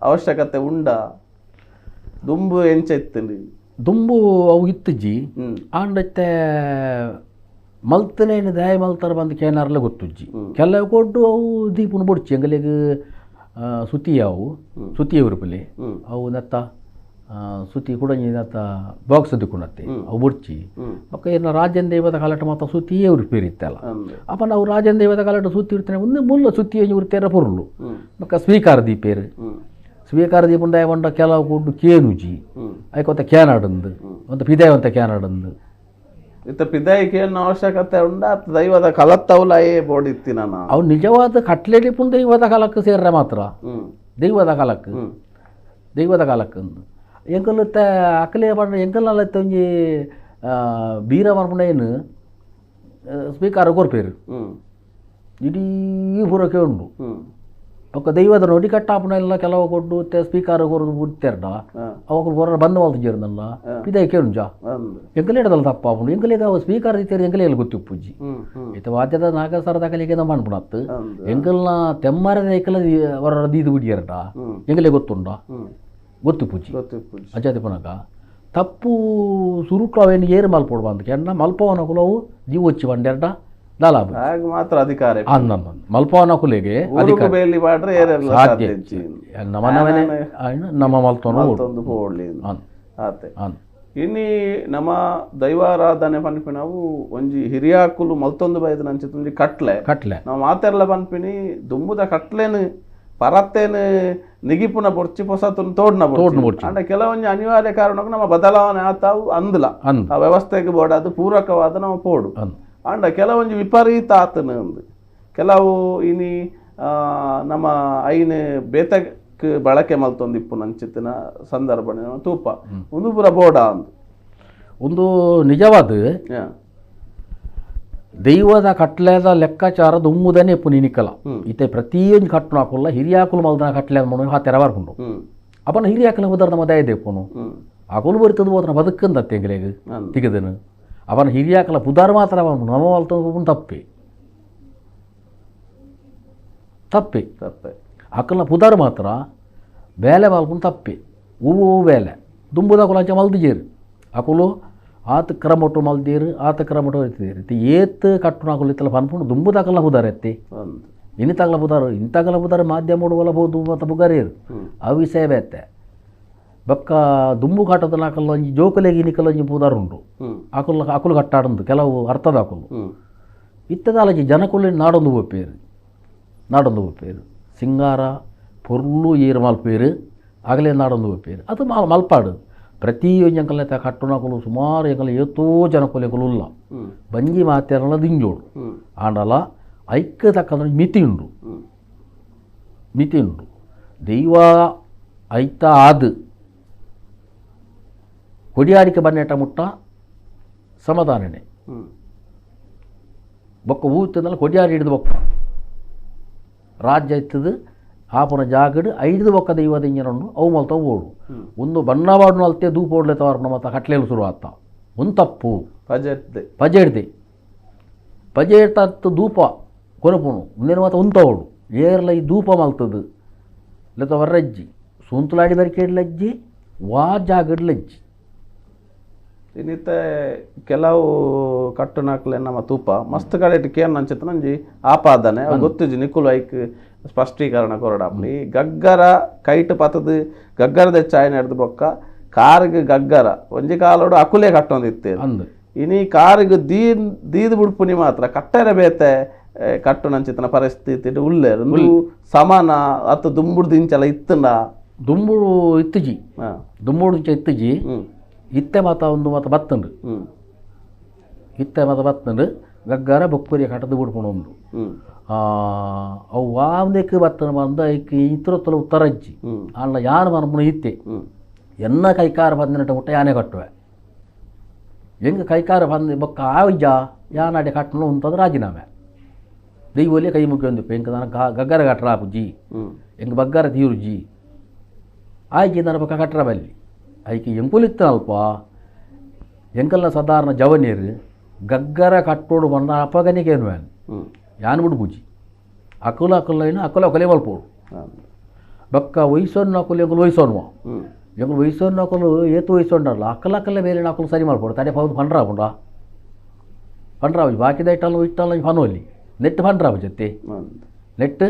ಅವಶ್ಯಕತೆ ಉಂಡ ದುಂಬು ಎಂಚ ಇತ್ತುಂಡು ದುಂಬು ಅವು ಇತ್ತುಜ್ಜಿ ಆಂಡತ್ತೆ ಮಲ್ತನೇನು ದಾಯ ಮಲ್ತಾರ ಬಂದು ಕೇನಾರ್ಲ ಗೊತ್ತುಜ್ಜಿ ಕೆಲವು ಕೊಟ್ಟು ಅವು ದೀಪನ ಬೊಡ್ಚಿ ಎಂಗಲಿಗೆ ಸುತಿ ಅವು ಸುತಿಯ ಉರುಪಲಿ ಅವು ನತ್ತ ಸುತಿ ಕೂಡ ನತ್ತ ಬಾಕ್ಸ್ ದಿಕ್ಕುನತ್ತೆ ಅವು ಬೊಡ್ಚಿ ಬೊಕ್ಕ ಏನ ರಾಜನ್ ದೈವದ ಕಾಲಟ ಮಾತ್ರ ಸುತಿಯೇ ಉರುಪಿರಿತ್ತಲ್ಲ ಅಪ್ಪ ನಾವು ರಾಜನ್ ದೈವದ ಕಾಲಟ ಸುತ್ತಿ ಇರ್ತಾನೆ ಒಂದು ಮುಲ್ಲ ಸುತ್ತಿಯ ಉರುತೇರ ಪೊರುಳು ಬೊಕ್ಕ ಸ್ವೀಕಾರ ದೀಪೇರು ಸ್ವೀಕಾರ ದೀಪನ ದಯವಂಡ ಕೆಲವು ಕೊಟ್ಟು ಕೇನುಜಿ ಐಕೊಂತ ಕ್ಯಾನಾಡಂದು ಒಂದು ಪಿದಾಯವಂತ ಕ್ಯಾನಾಡಂದು ಇತ್ತ ಪಿದಾಯಿಗೆ ಅವಶ್ಯಕತೆ ಉಂಡ ದೈವದ ಕಲತ್ತವಲಯೇ ಬೋರ್ಡ್ ಇತ್ತಿ ನಾನು ಅವು ನಿಜವಾದ ಕಟ್ಲೆಡಿ ಪುಂಡ ದೈವದ ಕಾಲಕ್ಕೆ ಸೇರ್ರೆ ಮಾತ್ರ ದೈವದ ಕಾಲಕ್ಕೆ ದೈವದ ಕಾಲಕ್ಕೆ ಎಂಕಲ್ ಅಕಲೆ ಪಂಡ ಎಂಕಲ್ನಲ್ಲ ಒಂಜಿ ಬೀರ ಮನ್ಪುಂಡ ಏನು ಸ್ಪೀಕರ್ ಕೊರ್ಪೇರು ಇಡೀ ಪೂರಕ್ಕೆ ಉಂಡು ಬೊಕ್ಕ ದೈವದ ನೋಡಿ ಕಟ್ಟಾಪುನ ಎಲ್ಲ ಕೆಲವು ಕೊಟ್ಟು ಸ್ಪೀಕರ್ ಕೊರದು ಬಿಡ್ತೇರ್ಡ ಅವಾಗ ಹೊರ ಬಂದು ಮಲ್ತಿಜೇರ್ನಲ್ಲ ಪಿದಾಯಿ ಕೇಳುಂಜ ಎಂಕಲೆ ಹಿಡದಲ್ಲ ತಪ್ಪಾಪುಂಡು ಎಂಕಲೆಗೆ ಅವು ಸ್ಪೀಕರ್ ಇತ್ತೇರು ಎಂಕಲೆ ಗೊತ್ತಿಪ್ಪುಜ್ಜಿ ಇತ್ತ ವಾದ್ಯದ ನಾಗಸರದ ಕಲಿಗೆ ನಮ್ಮ ಅನ್ಪುಣತ್ತು ಎಂಕಲ್ನ ತೆಮ್ಮರದ ಎಂಕಲ ಹೊರ ದೀದು ಬಿಡಿಯರ್ಡ ಎಂಕಲೆ ಗೊತ್ತುಂಡ ಗೊತ್ತಿಪ್ಪುಜ್ಜಿ ಅಂಚಾತಿ ಪುನಕ ತಪ್ಪು ಸುರುಕು ಅವೇನು ಏರು ಮಲ್ಪೋಡು ಬಂದು ಕೆಂಡ ಮಲ್ಪವನಕುಲು ಅವು ಜೀವೊಚ್ಚಿ ಬಂಡೆರ್ಡ ದಾಲಾಬ ಮಾತ್ರ ಅಧಿಕಾರ ಮಲ್ಪವನ ಕುಲೆಗೆ ಸಾಧ್ಯ ನಮ್ಮ ಮಲ್ತೋನ ಇನಿ ನಮ್ಮ ದೈವಾರಾಧನೆ ಪನ್ಪಿ ನಾವು ಒಂಜಿ ಹಿರಿಯಾಕುಲು ಮಲ್ತೊಂದು ಬೈದ ನಂಚಿತ ಒಂಜಿ ಕಟ್ಲೆ ಕಟ್ಲೆ ನಾವು ಮಾತೆರ್ಲ ಪನ್ಪಿನಿ ದುಂಬುದ ಕಟ್ಲೇನು ಪರತ್ತೇನು ನಿಗಿಪುನ ಬೊರ್ಚಿ ಪೊಸತುನ್ ತೋಡ್ನ ಬೊರ್ಚಿ ಅಂಡ ಕೆಲವೊಂಜಿ ಅನಿವಾರ್ಯ ಕಾರಣಕ್ಕೂ ನಮ್ಮ ಬದಲಾವಣೆ ಆತಾವು ಅಂದ್ಲ ಆ ವ್ಯವಸ್ಥೆಗೆ ಬೋಡಾದ ಪೂರಕವಾದ ನಮ್ಮ ಪೋಡು ಆಂಡ ಕೆಲವೊಂಜಿ ವಿಪರೀತ ಆತನ ಅಂದು ಕೆಲವು ಇನಿ ನಮ್ಮ ಐನ್ ಬೇತಕ್ಕೆ ಬಳಕೆ ಮಲ್ತೊಂದಿಪ್ಪು ನಂಚಿತ್ತಿನ ಸಂದರ್ಭ ತೂಪ ಒಂದು ಪೂರ ಬೋಡ ಅಂದು ಒಂದು ನಿಜವಾದ ದೈವದ ಕಟ್ಲೆದ ಲೆಕ್ಕಾಚಾರ ದುಮ್ಮುದನೆ ಇಪ್ಪು ನಿನಿಕಲ ಇತ್ತೆ ಪ್ರತಿಯೊಂದು ಕಟ್ಟಣ ಹಾಕಲ್ಲ ಹಿರಿಯಾಕುಲು ಮಲ್ದನ ಕಟ್ಲೆ ಮಣ್ಣು ಹಾತೆರ ಬರ್ಕೊಂಡು ಅಪ್ಪನ ಹಿರಿಯಾಕಲ ಉದರ ನಮ್ಮ ದಯ ದೇಪುನು ಅಕುಲು ಬರ್ತದ ಹೋದ್ರ ಬದುಕಂದ ತೆಂಗಲೆಗ್ ತಿಗದನು ಅವನ ಹಿರಿಯಾಕಲ ಪುದಾರ ಮಾತ್ರ ನಮ್ಮ ಮಲ್ತ ತಪ್ಪಿ ತಪ್ಪಿ ತಪ್ಪೆ ಅಕಲ್ನ ಪುದಾರ ಮಾತ್ರ ಬೇಲೆ ಮಲ್ಪುನ್ ತಪ್ಪಿ ಹೂವು ಬೇಲೆ ದುಂಬುದ ಕುಲಂಚ ಮಲ್ದಿಜೇರು ಅಕುಲು ಆತ ಕ್ರಮೊಟ್ಟು ಮಲ್ದೀರು ಆತ ಕ್ರಮೊಟ್ಟು ಎತ್ತಿದ್ದೀರು ಏತ್ ಕಟ್ಟುನ ಅಕುಲು ಇತ್ತಲ್ಲ ಪನ್ಪುಂಡು ದುಂಬುದಾಕಲ್ಲ ಪುದಾರ ಎತ್ತಿ ಇನ್ನು ಪುದಾರು ಇಂತಕಲ ಪುದಾರು ಮಾಧ್ಯಮ ಬೋದು ಮತ್ತು ಬುಗಾರೇರು ಅವು ವಿಷಯ ಬೇತೆ ಬೊಕ್ಕ ದುಂಬು ಕಟ್ಟೋದನ್ನ ಅಕಲ್ಲ ಒಂಜಿ ಜೋಕುಲೆಗ್ ಇನಿಕಲ್ಲ ಒಂಜಿ ಪುದಾರು ಉಂಡು ಅಕುಲು ಅಕುಲು ಕಟ್ಟಾಡಂದು ಕೆಲವು ಅರ್ಥದ ಅಕುಲು ಇತ್ತದಾಲಜಿ ಜನಕುಲು ನಾಡೊಂದು ಪೋಪೇರು ನಾಡೊಂದು ಪೋಪೇರು ಸಿಂಗಾರ ಪೊರ್ಲು ಏರು ಮಲ್ಪೇರು ಆಗಲೇ ನಾಡೊಂದು ಪೋಪೇರು ಅದು ಮಲ್ಪಾಡು ಪ್ರತಿಯೊಂದು ಅಂಕಲ್ ಕಟ್ಟುನಕುಲು ಸುಮಾರು ಎಂಕಲ್ ಏತೋ ಜನಕುಲೆಕುಲು ಉಲ್ಲ ಬಂಜಿ ಮಾತೆರಲ ದಿಂಜೋಡು ಆಂಡಲ ಐಕ್ಯ ತಕ್ಕಂದ್ರೆ ಮಿತಿ ಉಂಡು ಮಿತಿ ಉಂಡು ದೈವ ಐತ ಆದು ಕೊಡಿಯಾಡಿಕೆ ಬನ್ನೇಟ ಮುಟ್ಟ ಸಮಾಧಾನನೆ ಬೊಕ್ಕ ಊತಂದಲ್ಲ ಕೊಡಿಯಾಡಿ ಹಿಡಿದು ಬೊಕ್ಕ ರಾಜ್ಯ ಇತ್ತದು ಆಪನ ಜಾಗಡು ಐದು ಬೊಕ್ಕ ದೈವದ ಇಂಜನನ್ನು ಅವು ಮಲ್ತ ಓಡು ಒಂದು ಬಣ್ಣವಾಡು ಅಲ್ತೆ ದೂಪೋಡ್ಲೆ ತವರ್ನ ಮತ್ತು ಕಟ್ಲೇಲು ಶುರು ಆತ ಒಂದು ತಪ್ಪು ಪಜೆ ಹಿಡ್ದೆ ಪಜೆ ಹಿಡ್ತ ಧೂಪ ಕೊನಪುನು ಮುಂದಿನ ಮಾತ ಉಂತವಡು ಏರ್ಲ ಈ ಧೂಪ ಮಲ್ತದು ಲೆತ್ತ ವರ್ರಜ್ಜಿ ಸೂಂತುಲಾಡಿ ಬರಿಕೇಡ್ಲಜ್ಜಿ ವಾ ಜಾಗಡ್ಲಜ್ಜಿ ಇನ್ನಿತ್ತ ಕೆಲವು ಕಟ್ಟುನಾಕ್ಲೆ ನಮ್ಮ ತೂಪ ಮಸ್ತ್ ಕಡೆ ಕೇನ್ ನಂಚಿತ್ತು ನಂಜಿ ಆಪಾದನೆ ಗೊತ್ತಿಜಿ ನಿಕುಲು ಐಕ್ ಸ್ಪಷ್ಟೀಕರಣ ಕೊರಡಾಪ್ಲಿ ಗಗ್ಗರ ಕೈಟ್ ಪತದು ಗಗ್ಗರದ ಚಾಯ್ ನಡೆದು ಬೊಕ್ಕ ಕಾರಿಗೆ ಗಗ್ಗರ ಒಂಜಿ ಕಾಲೋಡು ಅಕುಲೆ ಕಟ್ಟೊಂದಿತ್ತೆ ಇನಿ ಕಾರಿಗೆ ದೀದ್ ಬುಡ್ಪುನಿ ಮಾತ್ರ ಕಟ್ಟರೆ ಬೇತೆ ಕಟ್ಟು ನಂಚಿತನ ಪರಿಸ್ಥಿತಿ ಉಲ್ಲೆ ಸಮಾನ ಅತ್ತ ದುಂಬುಡು ದಿಂಚಲ ಇತ್ತಂಡ ದುಂಬುಡು ಇತ್ತುಜಿ ದುಂಬುಡು ಇತ್ತುಜಿ ಇತ್ತೆ ಮಾತ ಒಂದು ಮಾತ ಬತ್ತಂಡು ಇತ್ತೆ ಮಾತ ಬತ್ತಂಡು ಗಗ್ಗರ ಬೊಕ್ಕುರಿಯ ಕಟ್ಟದು ಬಿಡ್ಕೊಂಡು ಒಂದು ಅವು ವಾಂದಕ್ಕೆ ಬತ್ತನ ಬಂದ ಐಕ್ ಇತ್ರೊತ್ತಲ ಉತ್ತರಜ್ಜಿ ಅಲ್ಲ ಯಾರು ಮನಮುನ ಇತ್ತೆ ಎನ್ನ ಕೈಕಾರ ಬಂದಿನಟ ಮುಟ್ಟ ಯಾನೆ ಕಟ್ಟುವೆ ಹೆಂಗೆ ಕೈಕಾರ ಬಂದು ಬೊಕ್ಕ ಆವಿಜ ಯಾನಾಡೆ ಕಟ್ಟಣ ಉಂತದ ರಾಜೀನಾಮೆ ದೈವೊಲೆ ಕೈ ಮುಗಿಯೊಂದು ಎಂಕ ನಾನು ಗಗ್ಗರ ಕಟ್ಟರ ಆಪುಜಿ ಎಂಕ್ ಬಗ್ಗರ ತೀರುಜಿ ಆಯ್ಕೆ ನನ್ನ ಪಕ್ಕ ಕಟ್ಟರ ಬಲ್ಲಿ ಐಕೆ ಎಂಕುಲಿತ್ತ ಅಲ್ಪ ಎಂಕಲ್ನ ಸಾಧಾರಣ ಜವನೀರು ಗಗ್ಗರ ಕಟ್ಟೋಡು ಬಂದ ಅಪಗನಿಗೇನು ಯಾನ್ ಬಿಡು ಪೂಜಿ ಅಕುಲ ಅಕುಲ ಅಕುಲ ಅಕಲೆ ಮಲ್ಪೋಡು ಬೊಕ್ಕ ವಯಸ್ಸನ್ನು ಅಕುಲು ಎಂಕುಲು ವಯಸ್ಸೋನ್ವ ಎಂಕುಲು ವಯಸ್ಸನ್ನು ಅಕುಲು ಏತು ವಯಸ್ಸೊಂಡಲ್ಲ ಅಕಲ ಅಕಲ ಮೇಲೆ ಅಕುಲು ಸರಿ ಮಲ್ಪೋಡು ತಡೆ ಪೌದು ಪಂಡ್ರಾಪುಂಡ ಪಂಡ್ರಾಪುಜಿ ಬಾಕಿದ ಇಟ್ಟಲ್ಲ ಇಟ್ಟಲ್ಲ ಪನೋಲಿ ನೆಟ್ ಪಂಡ್ರಾಪು ಜೊತೆ ನೆಟ್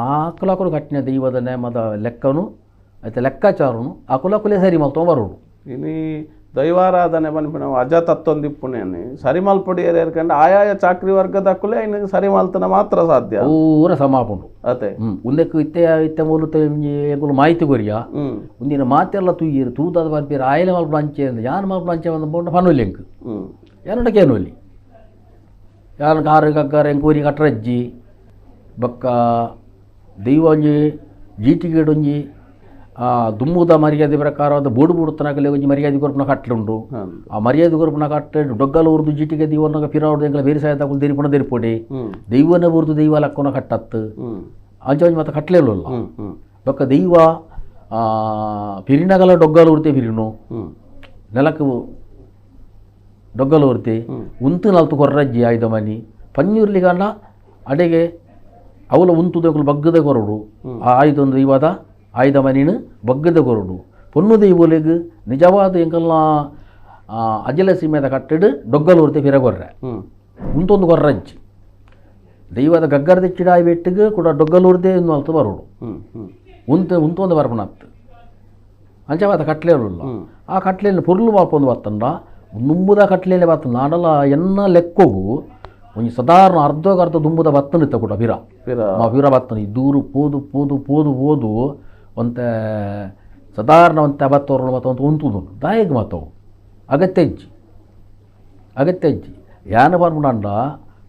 ಆಕುಲ ಅಕುಲು ಕಟ್ಟಿನ ದೈವದ ನೇಮದ ಲೆಕ್ಕನು అయితే ಲೆಕ್ಕಾಚಾರನು ಅಕುಲಕುಲೇ ಸರಿ ಮಲ್ತೊ ಬರೋಡು ಇನಿ ದೈವಾರಾಧನೆ ಪನ್ಪಿನ ಅಜ ತತ್ತೊಂದಿಪ್ಪುನೇನೆ ಸರಿ ಮಲ್ಪೊಡಿ ಏರ್ಕಂಡ ಆಯಾಯ ಚಾಕ್ರಿ ವರ್ಗದ ಅಕುಲೇ ಇನ್ನು ಸರಿ ಮಲ್ತನ ಮಾತ್ರ ಸಾಧ್ಯ ಪೂರ ಸಮಾಪುಂಡು ಅತೆ ಉಂದಕ್ಕೆ ಇತ್ತೆ ಇತ್ತೆ ಮೂಲತ ಎಂಕುಲು ಮಾಹಿತಿ ಕೊರಿಯ ಉಂದಿನ ಮಾತೆಲ್ಲ ತೂಯಿರು ತೂದಾದ ಪನ್ಪೇರು ಆಯಲೆ ಮಲ್ಪು ಅಂಚೆ ಯಾನ್ ಮಲ್ಪು ಅಂಚೆ ಬಂದ ಬೋಂಡ ಪನೊಲಿ ಎಂಕ್ ಯಾನಡ ಕೇನೊಲಿ ಯಾನ್ ಕಾರು ಗಗ್ಗಾರ ಎಂಕೂರಿ ಕಟ್ರಜ್ಜಿ ಬೊಕ್ಕ ದೈವ ಒಂಜಿ ಜೀಟಿಗೇಡೊಂಜಿ ದುಮ್ಮುದ ಮರ್ಯಾದೆ ಪ್ರಕಾರವಾದ ಬೋಡು ಬುಡುತನಕಲೆ ಒಂಜಿ ಮರ್ಯಾದೆ ಕೊರ್ಪುನ ಕಟ್ಲುಂಡು ಆ ಮರ್ಯಾದೆ ಕೊರ್ಪುನ ಕಟ್ಲೆ ಡೊಗ್ಗಲ ಊರ್ದು ಜೀಟಿಗೆ ದೀವನ ಪಿರಾವಡ್ದು ಎಂಕಲ ಬೇರೆ ಸಾಯದ ದೇರಿಪುಣ ದೇರಿಪೊಡಿ ದೈವನ ಊರ್ದು ದೈವ ಲಕ್ಕೋನ ಕಟ್ಟತ್ತು ಅಂಚ ಒಂಜಿ ಮಾತ ಕಟ್ಲೇಲುಲ್ಲ ಬೊಕ್ಕ ದೈವ ಪಿರಿನಗಲ ಡೊಗ್ಗಲ ಊರ್ತೆ ಪಿರಿನು ನೆಲಕ್ಕೆ ಡೊಗ್ಗಲ ಊರ್ತೆ ಉಂತು ನಲ್ತು ಕೊರ್ರಜ್ಜಿ ಆಯ್ದ ಮನಿ ಪಂಜುರ್ಲಿಗಂಡ ಅಡೆಗೆ ಅವಲ ಉಂತುದಕುಲು ಬಗ್ಗದ ಕೊರಡು ಆ ಆಯ್ದೊಂದು ದೈವದ ಆಯ್ದ ಮನಿನು ಬಗ್ಗದ ಕೊರಡು ಪೊನ್ನು ದೈವೊಲೆಗ್ ನಿಜವಾದ ಎಂಕಲ್ನ ಅಜಲ ಸೀಮೆದ ಕಟ್ಟೆಡು ಡೊಗ್ಗಲೂರ್ತೆ ಪಿರಗೊರ್ರೆ ಉಂತೊಂದು ಕೊರ್ರಜ್ಜಿ ದೈವದ ಗಗ್ಗರದ ಚಿಡಾಯಿ ಬೆಟ್ಟಿಗೆ ಕೂಡ ಡೊಗ್ಗಲೂರ್ದೆ ಇನ್ನು ಅಲ್ತು ಬರೋಡು ಉಂತ ಉಂತೊಂದು ಬರ್ಪಣತ್ತು ಅಂಚವಾದ ಕಟ್ಲೇಲುಲ್ಲ ಆ ಕಟ್ಲೇಲಿ ಪೊರ್ಲು ಮಾಲ್ಪೊಂದು ಬತ್ತಂಡ ನುಂಬುದ ಕಟ್ಲೇಲೆ ಬತ್ತಂಡ ಆಂಡಲ ಎನ್ನ ಲೆಕ್ಕೋಗು ಒಂಜಿ ಸಾಧಾರಣ ಅರ್ಧಕ್ಕೆ ಅರ್ಧ ದುಂಬುದ ಬತ್ತನಿತ್ತ ಕೂಡ ಪಿರ ಪಿರ ಬತ್ತನ ಈ ದೂರು ಪೋದು ಪೋದು ಪೋದು ಪೋದು ಒಂತೆ ಸಾಧಾರಣ ಒಂತೆ ಬತ್ತವರು ಮತ್ತು ಒಂದು ಉಂತುದು ದಾಯಗ್ ಮಾತವು ಅಗತ್ಯ ಇಜ್ಜಿ ಅಗತ್ಯ ಇಜ್ಜಿ ಯಾನ ಪನ್ಪುಂಡ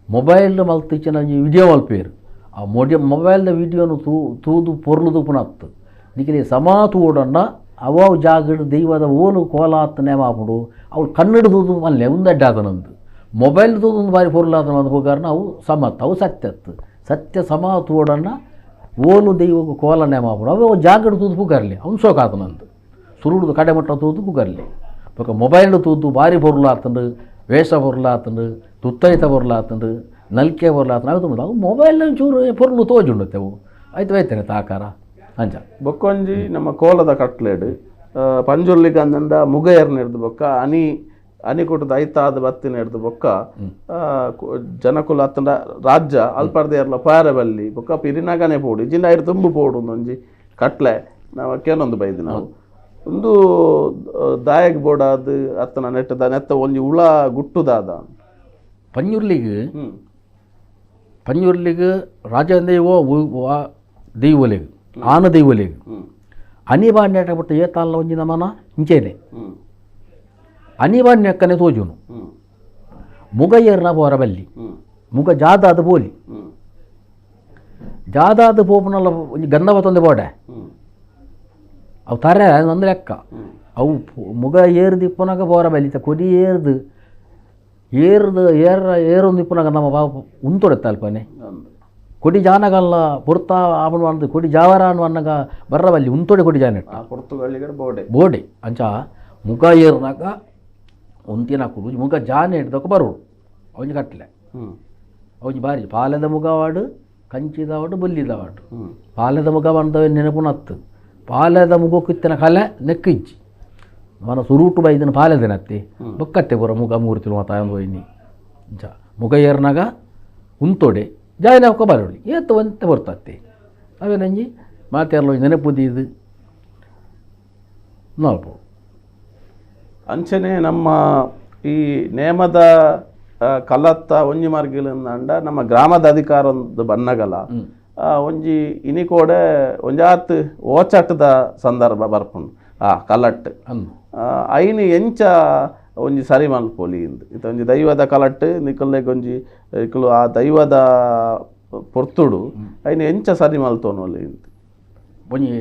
ಮೊಬೈಲ್ ಮಲ್ತಿಚ್ಚಿನ ವಿಡಿಯೋ ಮಲ್ಪೇರು ಆ ಮೊಬೈಲ್ದ ವಿಡಿಯೋನು ತೂದು ಪೊರ್ಲು ತೂಪುನತ್ತು ನಿಕಲಿ ಸಮಾ ತೂಡಣ್ಣ ಅವು ಜಾಗಡ್ ದೈವದ ಓಲು ಕೋಲಾತ್ ನೇಮ ಆಪುಂಡು ಅವು ಕನ್ನಡ ತೂದು ಮಲ್ಲೆ ಉಂದಡ್ಡಾತನಂದು ಮೊಬೈಲ್ ತೂದು ಬಾರಿ ಪೊರ್ಲಾತನ ಅಂದ್ ಹೋಗಾರನ ಅವು ಸಮತ್ ಅವು ಸತ್ಯತ್ತು ಸತ್ಯ ಸಮ ತೂಡಣ್ಣ ಓಲು ದೈವకు ಕೋಲ ನೇಮ ಆಪುಂಡು ಅವು ಜಾಗಡ್ ತೂದು ಪುಗರ್ಲಿ ಅವ್ನು ಸೋಕಾತನಂದು ಸುರುಡುದು ಕಡೆಮಟ್ಟ ತೂದು ಪುಗರ್ಲಿ ಬೊಕ ಮೊಬೈಲ್ ತೂದು ಬಾರಿ ಪೊರ್ಲಾತಂಡು ವೇಷ ಪೊರ್ಲಾತಂಡು ತುತ್ತೈತ ಪೊರ್ಲಾತಂಡು ನಲ್ಕೆ ಪೊರ್ಲಾತಂಡು ಅವು ತುಂಬ ಅವು ಮೊಬೈಲ್ ಚೂರು ಪೊರ್ಲು ತೋಜುಂಡುತ್ತೆ ಅವು ಆಯ್ತು ಐತನೆ ಆಕಾರ ಅಂಚ ಬೊಕ್ಕೊಂಜಿ ನಮ್ಮ ಕೋಲದ ಕಟ್ಲೇಡು ಪಂಜುರ್ಲಿಗೆ ಅಂದಂಡ ಮುಗಯರ್ನ ಹಿಡ್ದು ಬೊಕ್ಕ ಅನಿ ಅನಿಕೂಟದ ಐತಾದ ಬತ್ತಿನ ಹಿಡ್ದು ಬೊಕ್ಕ ಜನಕುಲ ಅತ್ತಂಡ ರಾಜ್ಯ ಅಲ್ಪರ್ದ ಎರ್ಲ ಪಾರೆ ಬಲ್ಲಿ ಬೊಕ್ಕ ಪಿರಿನಗನೆ ಪೋಡು ಜಿಂಡ ಐಡ್ ತುಂಬು ಪೋಡು ಒಂಜಿ ಕಟ್ಲೆ ನಾವು ಕೇನೊಂದು ಬೈದು ನಾವು ಒಂದು ದಾಯಗ್ ಬೋಡಾದ ಅತ್ತನ ನೆಟ್ಟದ ನೆತ್ತ ಒಂಜಿ ಉಳ ಗುಟ್ಟುದಾದ ಪಂಜುರ್ಲಿಗೆ ಪಂಜುರ್ಲಿಗೆ ರಾಜದೇವ ದೈವಲಿಗೆ ಆನ ದೈವಲಿಗೆ ಅನಿಬಾಣ್ಯ ಬಿಟ್ಟು ಏತಾಲ ಒಂಜಿ ನಮನ ಇಂಚೇನೆ ಅನಿಬಾಣ್ಯಕ್ಕನೆ ತೋಜುನು ಮುಗಯ್ಯರ್ನ ಪೋರ ಬಲ್ಲಿ ಮುಗ ಜಾದಾದ ಬೋಲಿ ಜಾದಾದ ಪೋಪುನಲ್ಲ ಒಂಜಿ ಗಂಧ ಬತ್ತೊಂದೆ ಬೋಡೆ ಅವು ತರೆ ಒಂದು ಲೆಕ್ಕ ಅವು ಮುಗ ಏರ್ದು ಇಪ್ಪನಾಗ ಪೋರ ಬಲ್ಲಿ ಕೊಡಿ ಏರ್ದು ಏರ್ದು ಏರ ಏರೊಂದು ಇಪ್ಪನಾಗ ನಮ್ಮ ಬಾಪ ಉಂತೊಡೆತ್ತ ಅಲ್ಪನೆ ಕೊಡಿ ಜಾನಗಲ್ಲ ಪೊರ್ತಾ ಆಪಣ ಕೊಡಿ ಜಾವರ ಅನ್ನಗ ಬರ್ರವಲ್ಲಿ ಉಂತೊಡೆ ಕೊಡಿ ಜಾನ ಬೋಡೆ ಬೋಡೆ ಅಂಚ ಮುಗ ಏರ್ನಾಗ ಒಂತಿನ ಕುಡು ಮುಗ ಜಾನೆ ಹಿಡ್ದಕ್ಕ ಬರೋಡು ಅವನಿಗೆ ಕಟ್ಲೆ ಅವನಿಗೆ ಬಾರಿ ಪಾಲೆದ ಮುಗವಾಡು ಕಂಚಿದವಾಡು ಬೊಲ್ಲಿದವಾಡು ಪಾಲೆದ ಮುಗ ಬಂದವ ನೆನಪುನತ್ತು ಪಾಲೆದ ಮುಗೋಕಿತ್ತನ ಕಲೆ ನೆಕ್ಕಿಜ್ಜಿ ಮನ ಸುರೂಟು ಬೈದನ ಪಾಲೆದನತ್ತಿ ಬೊಕ್ಕತ್ತೆ ಬರೋ ಮುಗ ಮೂರ್ತಿಲು ಮಾತಾಯೊಂದು ಹೋಯ್ನಿ ಅಂಚ ಮುಗ ಏರ್ನಾಗ ಉಂತೊಡೆ ಜಾಯಿನ ಅವಕ್ಕ ಬರೋಡಿ ಏತು ಒಂತೆ ಬರ್ತತ್ತಿ ಅವೇನಂಜಿ ಮಾತೆಲ್ಲ ನೆನಪುದೀದು ನೋಡ್ಬೋದು. ಅಂಚನೆ ನಮ್ಮ ಈ ನೇಮದ ಕಲತ್ತ ಒಂಜಿ ಮಾರ್ಗಿಲಂಡ ನಮ್ಮ ಗ್ರಾಮದ ಅಧಿಕಾರ ಒಂದು ಬನ್ನಗಲ ಒಂಜಿ ಇನಿಕೋಡೆ ಒಂಜಾತ್ ಓಚಾಟದ ಸಂದರ್ಭ ಬರ್ಪುಂಡು ಆ ಕಲಟ್ ಐನು ಎಂಚ ಒಂಜಿ ಸರಿ ಮಲ್ಪೊಲಿ ಇಂದು ಇತ್ತ ಒಂಜಿ ದೈವದ ಕಲಟ್ಟು ನಿಕಲ್ಲೆಗ್ ಒಂಜಿ ನಿಕುಲು ಆ ದೈವದ ಪೊರ್ತುಡು ಐನು ಎಂಚ ಸರಿ ಮಲ್ತೋನೊಲಿ ಇಂದು ಒಂಜಿ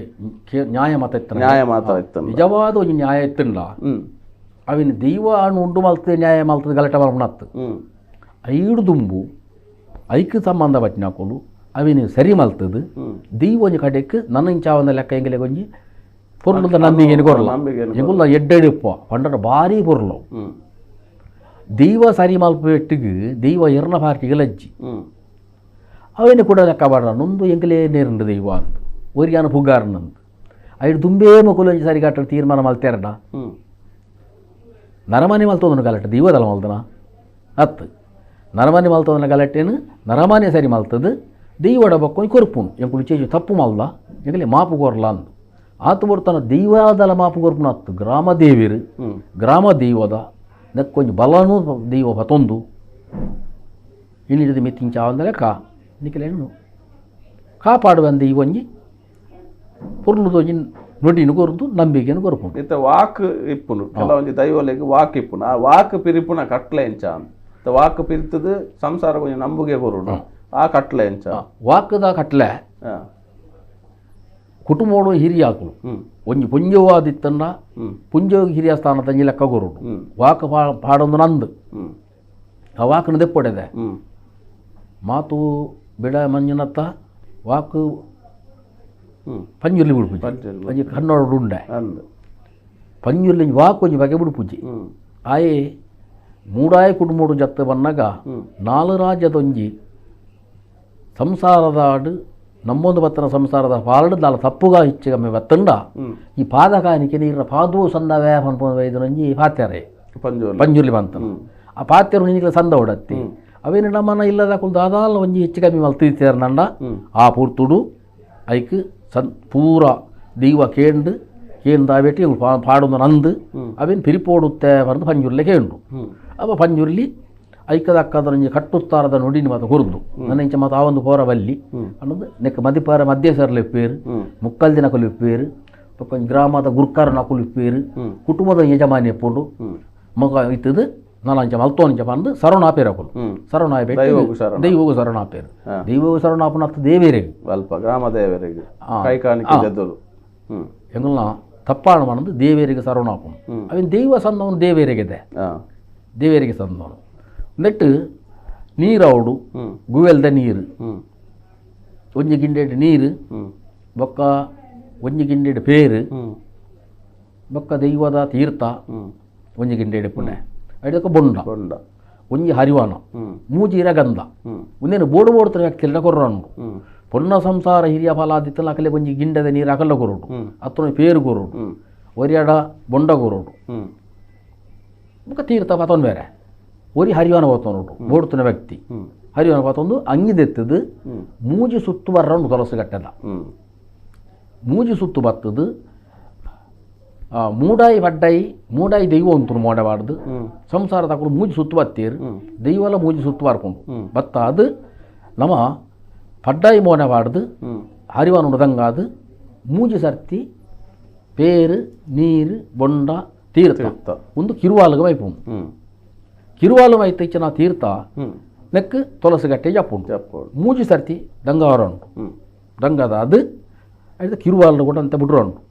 ನ್ಯಾಯ ಮಾತ ಇತ್ತು ನ್ಯಾಯ ಮಾತ ಇತ್ತು ನಿಜವಾದ ಒಂಜಿ ನ್ಯಾಯ ಇತ್ತಿಲ್ಲ ಅವಿನ ದೈವ ಅಣ್ಣು ಉಂಡು ಮಲ್ತದೆ ನ್ಯಾಯ ಮಲ್ತದೆ ಗಲಾಟೆ ಮಲ್ಪನತ್ತು ಐಡು ದುಂಬು ಐಕ್ ಸಂಬಂಧ ಪಟ್ಟಿನಕುಲು ಅವಿನ ಸರಿ ಮಲ್ತದು ದೈವ ಒಂಜಿ ಕಡೆಕ್ ನನ್ನ ಇಂಚಾವಂದ ಲೆಕ್ಕ ಎಂಗಲೆ ಒಂಜಿ ಪೊರ್ಲುದ ನಂಬಿಕೆನು ಕೊರಲ ಎಂಗುಲ್ಲ ಎಡ್ಡೆಡಿಪ್ಪ ಪಂಡರ ಭಾರಿ ಪೊರ್ಲು ದೈವ ಸರಿ ಮಲ್ಪೆಟ್ಟಿಗೆ ದೈವ ಎರ್ನ ಪಾರ್ಟಿಗೆ ಲಜ್ಜಿ ಅವೇನು ಕೂಡ ಲೆಕ್ಕ ಬಾಡ ನೊಂದು ಎಂಗಲೇ ನೇರುಂಡು ದೈವ ಅಂತ ಒರಿಯಾನ ಪುಗಾರನಂದು ಐಡು ದುಂಬೇ ಮಕ್ಕಳು ಒಂಜಿ ಸರಿ ಕಟ್ಟ ತೀರ್ಮಾನ ಮಲ್ತೇರಡ ನರಮಾನಿ ಮಲ್ತೋದನು ಗಲಾಟೆ ದೈವದಲ್ಲ ಮಲ್ದನ ಅತ್ತು ನರಮಾನಿ ಮಲ್ತೋದನ ಗಲಾಟೆನು ನರಮಾನಿ ಸರಿ ಮಲ್ತದು ದೈವಡ ಬಕ್ಕೊಂದು ಕೊರ್ಪುನು ಎಂಕುಲು ಚೇಜು ತಪ್ಪು ಮಲ್ದ ಎಂಗಲೇ ಮಾಪು ಕೊರಲ ಅಂದು ಆತು ಬರ್ತನ ದೈವದಲ ಮಾಪು ಕೊರ್ಪುನ ಅತ್ತು ಗ್ರಾಮ ದೇವಿರು ಗ್ರಾಮ ದೈವದ ನೆಕ್ಕೊಂಜಿ ಬಲನೂ ದೈವ ಬತ್ತೊಂದು ಇನ್ನಿಡಿದ ಮಿತ್ತಿಂಚಾವಂದ ಲೆಕ್ಕ ನಿಕಲೇನು ಕಾಪಾಡುವಂದ ಈ ಒಂಜಿ ಪೊರ್ಲುದೊಂಜಿ ನುಡಿನು ಕೊರ್ದು ನಂಬಿಕೆನು ಕೊರ್ಪುಂಡು. ಇತ್ತ ವಾಕ್ ಇಪ್ಪುನು ಕೆಲವೊಂಜಿ ದೈವಲೆಗ್ ವಾಕ್ ಇಪ್ಪುನು ಆ ವಾಕ್ ಪಿರಿಪುನ ಕಟ್ಲೆ ಎಂಚ ಅಂತ ವಾಕ್ ಪಿರಿತದು ಸಂಸಾರ ಒಂಜಿ ನಂಬುಗೆ ಕೊರುಡು ಆ ಕಟ್ಲೆ ಎಂಚ ವಾಕದ ಕಟ್ಲೆ ಕುಟುಂಬಡು ಹಿರಿಯಾಕುಲು ಒಂಜಿ ಪುಂಜವಾದಿತ್ತನ್ನ ಪುಂಜೋಗಿ ಹಿರಿಯ ಸ್ಥಾನ ತಂಜಿ ಲೆಕ್ಕ ಕೊರುಡು ವಾಕ್ ಪಾಡೊಂದು ನಂದು ಆ ವಾಕನ ದೆಪ್ಪೊಡೆದೆ ಮಾತು ಬಿಡ ಮಂಜುನತ್ತ ವಾಕ್ ಪಂಜುರ್ಲಿ ಬಿಡ್ಪುಜಿ ಒಂಜಿ ಕನ್ನಡ ಉಂಡೆ ಪಂಜುರ್ಲಿ ವಾಕ್ ಒಂಜಿ ಬಗೆ ಬಿಡ್ಪುಜಿ ಆಯೆ ಮೂಡಾಯ ಕುಟುಂಬಡು ಜತ್ತ ಬನ್ನಾಗ ನಾಲು ರಾಜ್ಯದೊಂಜಿ ಸಂಸಾರದಾಡು ನಮ್ಮೊಂದು ಬತ್ತನ ಸಂಸಾರದ ಪಾಲಡು ದಾಲ ತಪ್ಪುಗ ಹೆಚ್ಚು ಕಮ್ಮಿ ಬತ್ತಂಡ ಈ ಪಾದಕಾನಿಕೆ ನೀರಿನ ಪಾದವು ಸಂದವೇ ಪನ್ಪೊಂದು ಪಾತ್ಯರೆ ಪಂಜುರ್ಲಿ ಬಂತ ಆ ಪಾತ್ಯರು ನಿನಗೆ ಸಂದ ಹೊಡತ್ತಿ ಅವೇನು ನಮ್ಮನ ಇಲ್ಲದ ಕುಲ್ ದಾದಾಲ ಒಂಜಿ ಹೆಚ್ಚು ಕಮ್ಮಿ ಮಲ್ತಿರ್ನಂಡ ಆ ಪೂರ್ತುಡು ಐಕ್ ಸನ್ ಪೂರ ದೈವ ಕೇಂಡು ಕೇಂದಾವೆಟ್ಟಿ ಪಾಡೊಂದು ನಂದು ಅವೇನು ಪಿರಿಪೋಡುತ್ತೆ ಬಂದು ಪಂಜುರ್ಲಿ ಕೇಂಡು ಅವ ಪಂಜುರ್ಲಿ ಐಕದ ಅಕ್ಕದ ಒಂಜಿ ಕಟ್ಟುತ್ತಾರದ ನುಡಿನ ಮಾತ ಕೊರ್ದು ನನ್ನ ಇಂಚ ಮಾತ ಆ ಒಂದು ಪೋರ ಬಲ್ಲಿ ಅನ್ನೋದು ನೆಕ್ ಮದಿಪಾರ ಮಧ್ಯಸರ್ಲ ಇಪ್ಪೇರು ಮುಕ್ಕಲ್ ದಿನ ಇಪ್ಪೇರು ಬೊಕ್ಕ ಗ್ರಾಮದ ಗುರ್ಕಾರ ನಕುಲು ಇಪ್ಪೇರು ಕುಟುಂಬದ ಯಜಮಾನಿ ಎಪ್ಪುಂಡು ಮಗ ಇತ್ತದು ನಾನಂಚ ಮಲ್ತೋಂಚ ಬಂದು ಸರವಣ ಪೇರಕುಲು ಸರವಣ ದೈವಗೂ ಸರವಣ ಪೇರು ದೈವಗೂ ಸರವಣ ಅಪ್ಪನ ದೇವೇರಿಗೆ ಅಲ್ಪ ಗ್ರಾಮ ದೇವರಿಗೆ ಕೈ ಕಾಣಿಕೆ ಎಂಗಲ್ನ ತಪ್ಪಾಣ ಮಾಡಂದು ದೇವೇರಿಗೆ ಸರವಣ ಅಪ್ಪನು ಅವನ್ ದೈವ ಸಂದವನು ದೇವೇರಿಗಿದೆ ದೇವೇರಿಗೆ ಸಂದವನು ನೆಟ್ಟು ನೀರವಡು ಗುವೆಲ್ದ ನೀರು ಒಂಜಿ ಗಿಂಡೆಡ್ ನೀರು ಬೊಕ್ಕ ಒಂಜಿ ಗಿಂಡೆಡ್ ಪೇರು ಬೊಕ್ಕ ದೈವದ ತೀರ್ಥ ಒಂಜಿ ಗಿಂಡೆಡ್ ಪುಣೆ ಐದಕ್ಕೆ ಬೊಂಡ ಬೊಂಡ ಒಂಜಿ ಹರಿವಾನ ಮೂಜಿ ಗಂಧ ಒಂದೇನು ಬೋಡು ಬೋಡ್ತಾರೆ ವ್ಯಕ್ತಿಲ್ಲ ಕೊರ್ರನು ಪೊನ್ನ ಸಂಸಾರ ಹಿರಿಯ ಫಲಾದಿತ್ತಲ್ಲ ಅಕಲೆ ಒಂಜಿ ಗಿಂಡದ ನೀರು ಅಕಲ್ಲ ಕೊರೋಡು ಅತ್ತನ ಪೇರು ಕೊರೋಡು ಒರಿಯಾಡ ಬೊಂಡ ಕೊರೋಡು ಬೊಕ್ಕ ತೀರ್ಥ ಪತೊಂದು ಬೇರೆ ಒರಿ ಹರಿವಾನ ಪತೊಂದು ಬೋಡ್ತನ ವ್ಯಕ್ತಿ ಹರಿವಾನ ಪತೊಂದು ಅಂಗಿದೆತ್ತದು ಮೂಜಿ ಸುತ್ತು ಬರ್ರನ್ನು ತೊಲಸು ಕಟ್ಟದ ಮೂಜಿ ಸುತ್ತು ಬತ್ತದು ಮೂಡಾಯಿ ಪಡ್ಡಾಯಿ ಮೂಡಾಯಿ ದೈವ ಉಂಟು ಮೋಡಬಾರ್ದು ಸಂಸಾರ ತಕೊಂಡು ಮೂಜಿ ಸುತ್ತು ಬತ್ತೀರು ದೈವಲ ಮೂಜಿ ಸುತ್ತು ಬಾರ್ಕೊಂಡು ಬತ್ತ ಅದು ನಮ್ಮ ಪಡ್ಡಾಯಿ ಮೋಡಬಾರ್ದು ಹರಿವಾನ ಉಡದಂಗಾದು ಮೂಜಿ ಸರ್ತಿ ಪೇರು ನೀರು ಬೊಂಡ ತೀರ್ಥ ಒಂದು ಕಿರುವಾಲುಗೆ ವೈಪು ಕಿರುವಾಲು ವೈತೈಚನ ತೀರ್ಥ ನೆಕ್ ತುಳಸಿ ಗಟ್ಟೆ ಜಪ್ಪುಂಡು ಮೂಜಿ ಸರ್ತಿ ದಂಗಾರ ಉಂಟು ದಂಗದ ಅದು ಐದು ಕಿರುವಾಲು ಕೂಡ ಅಂತ ಬಿಡ್ರ ಉಂಟು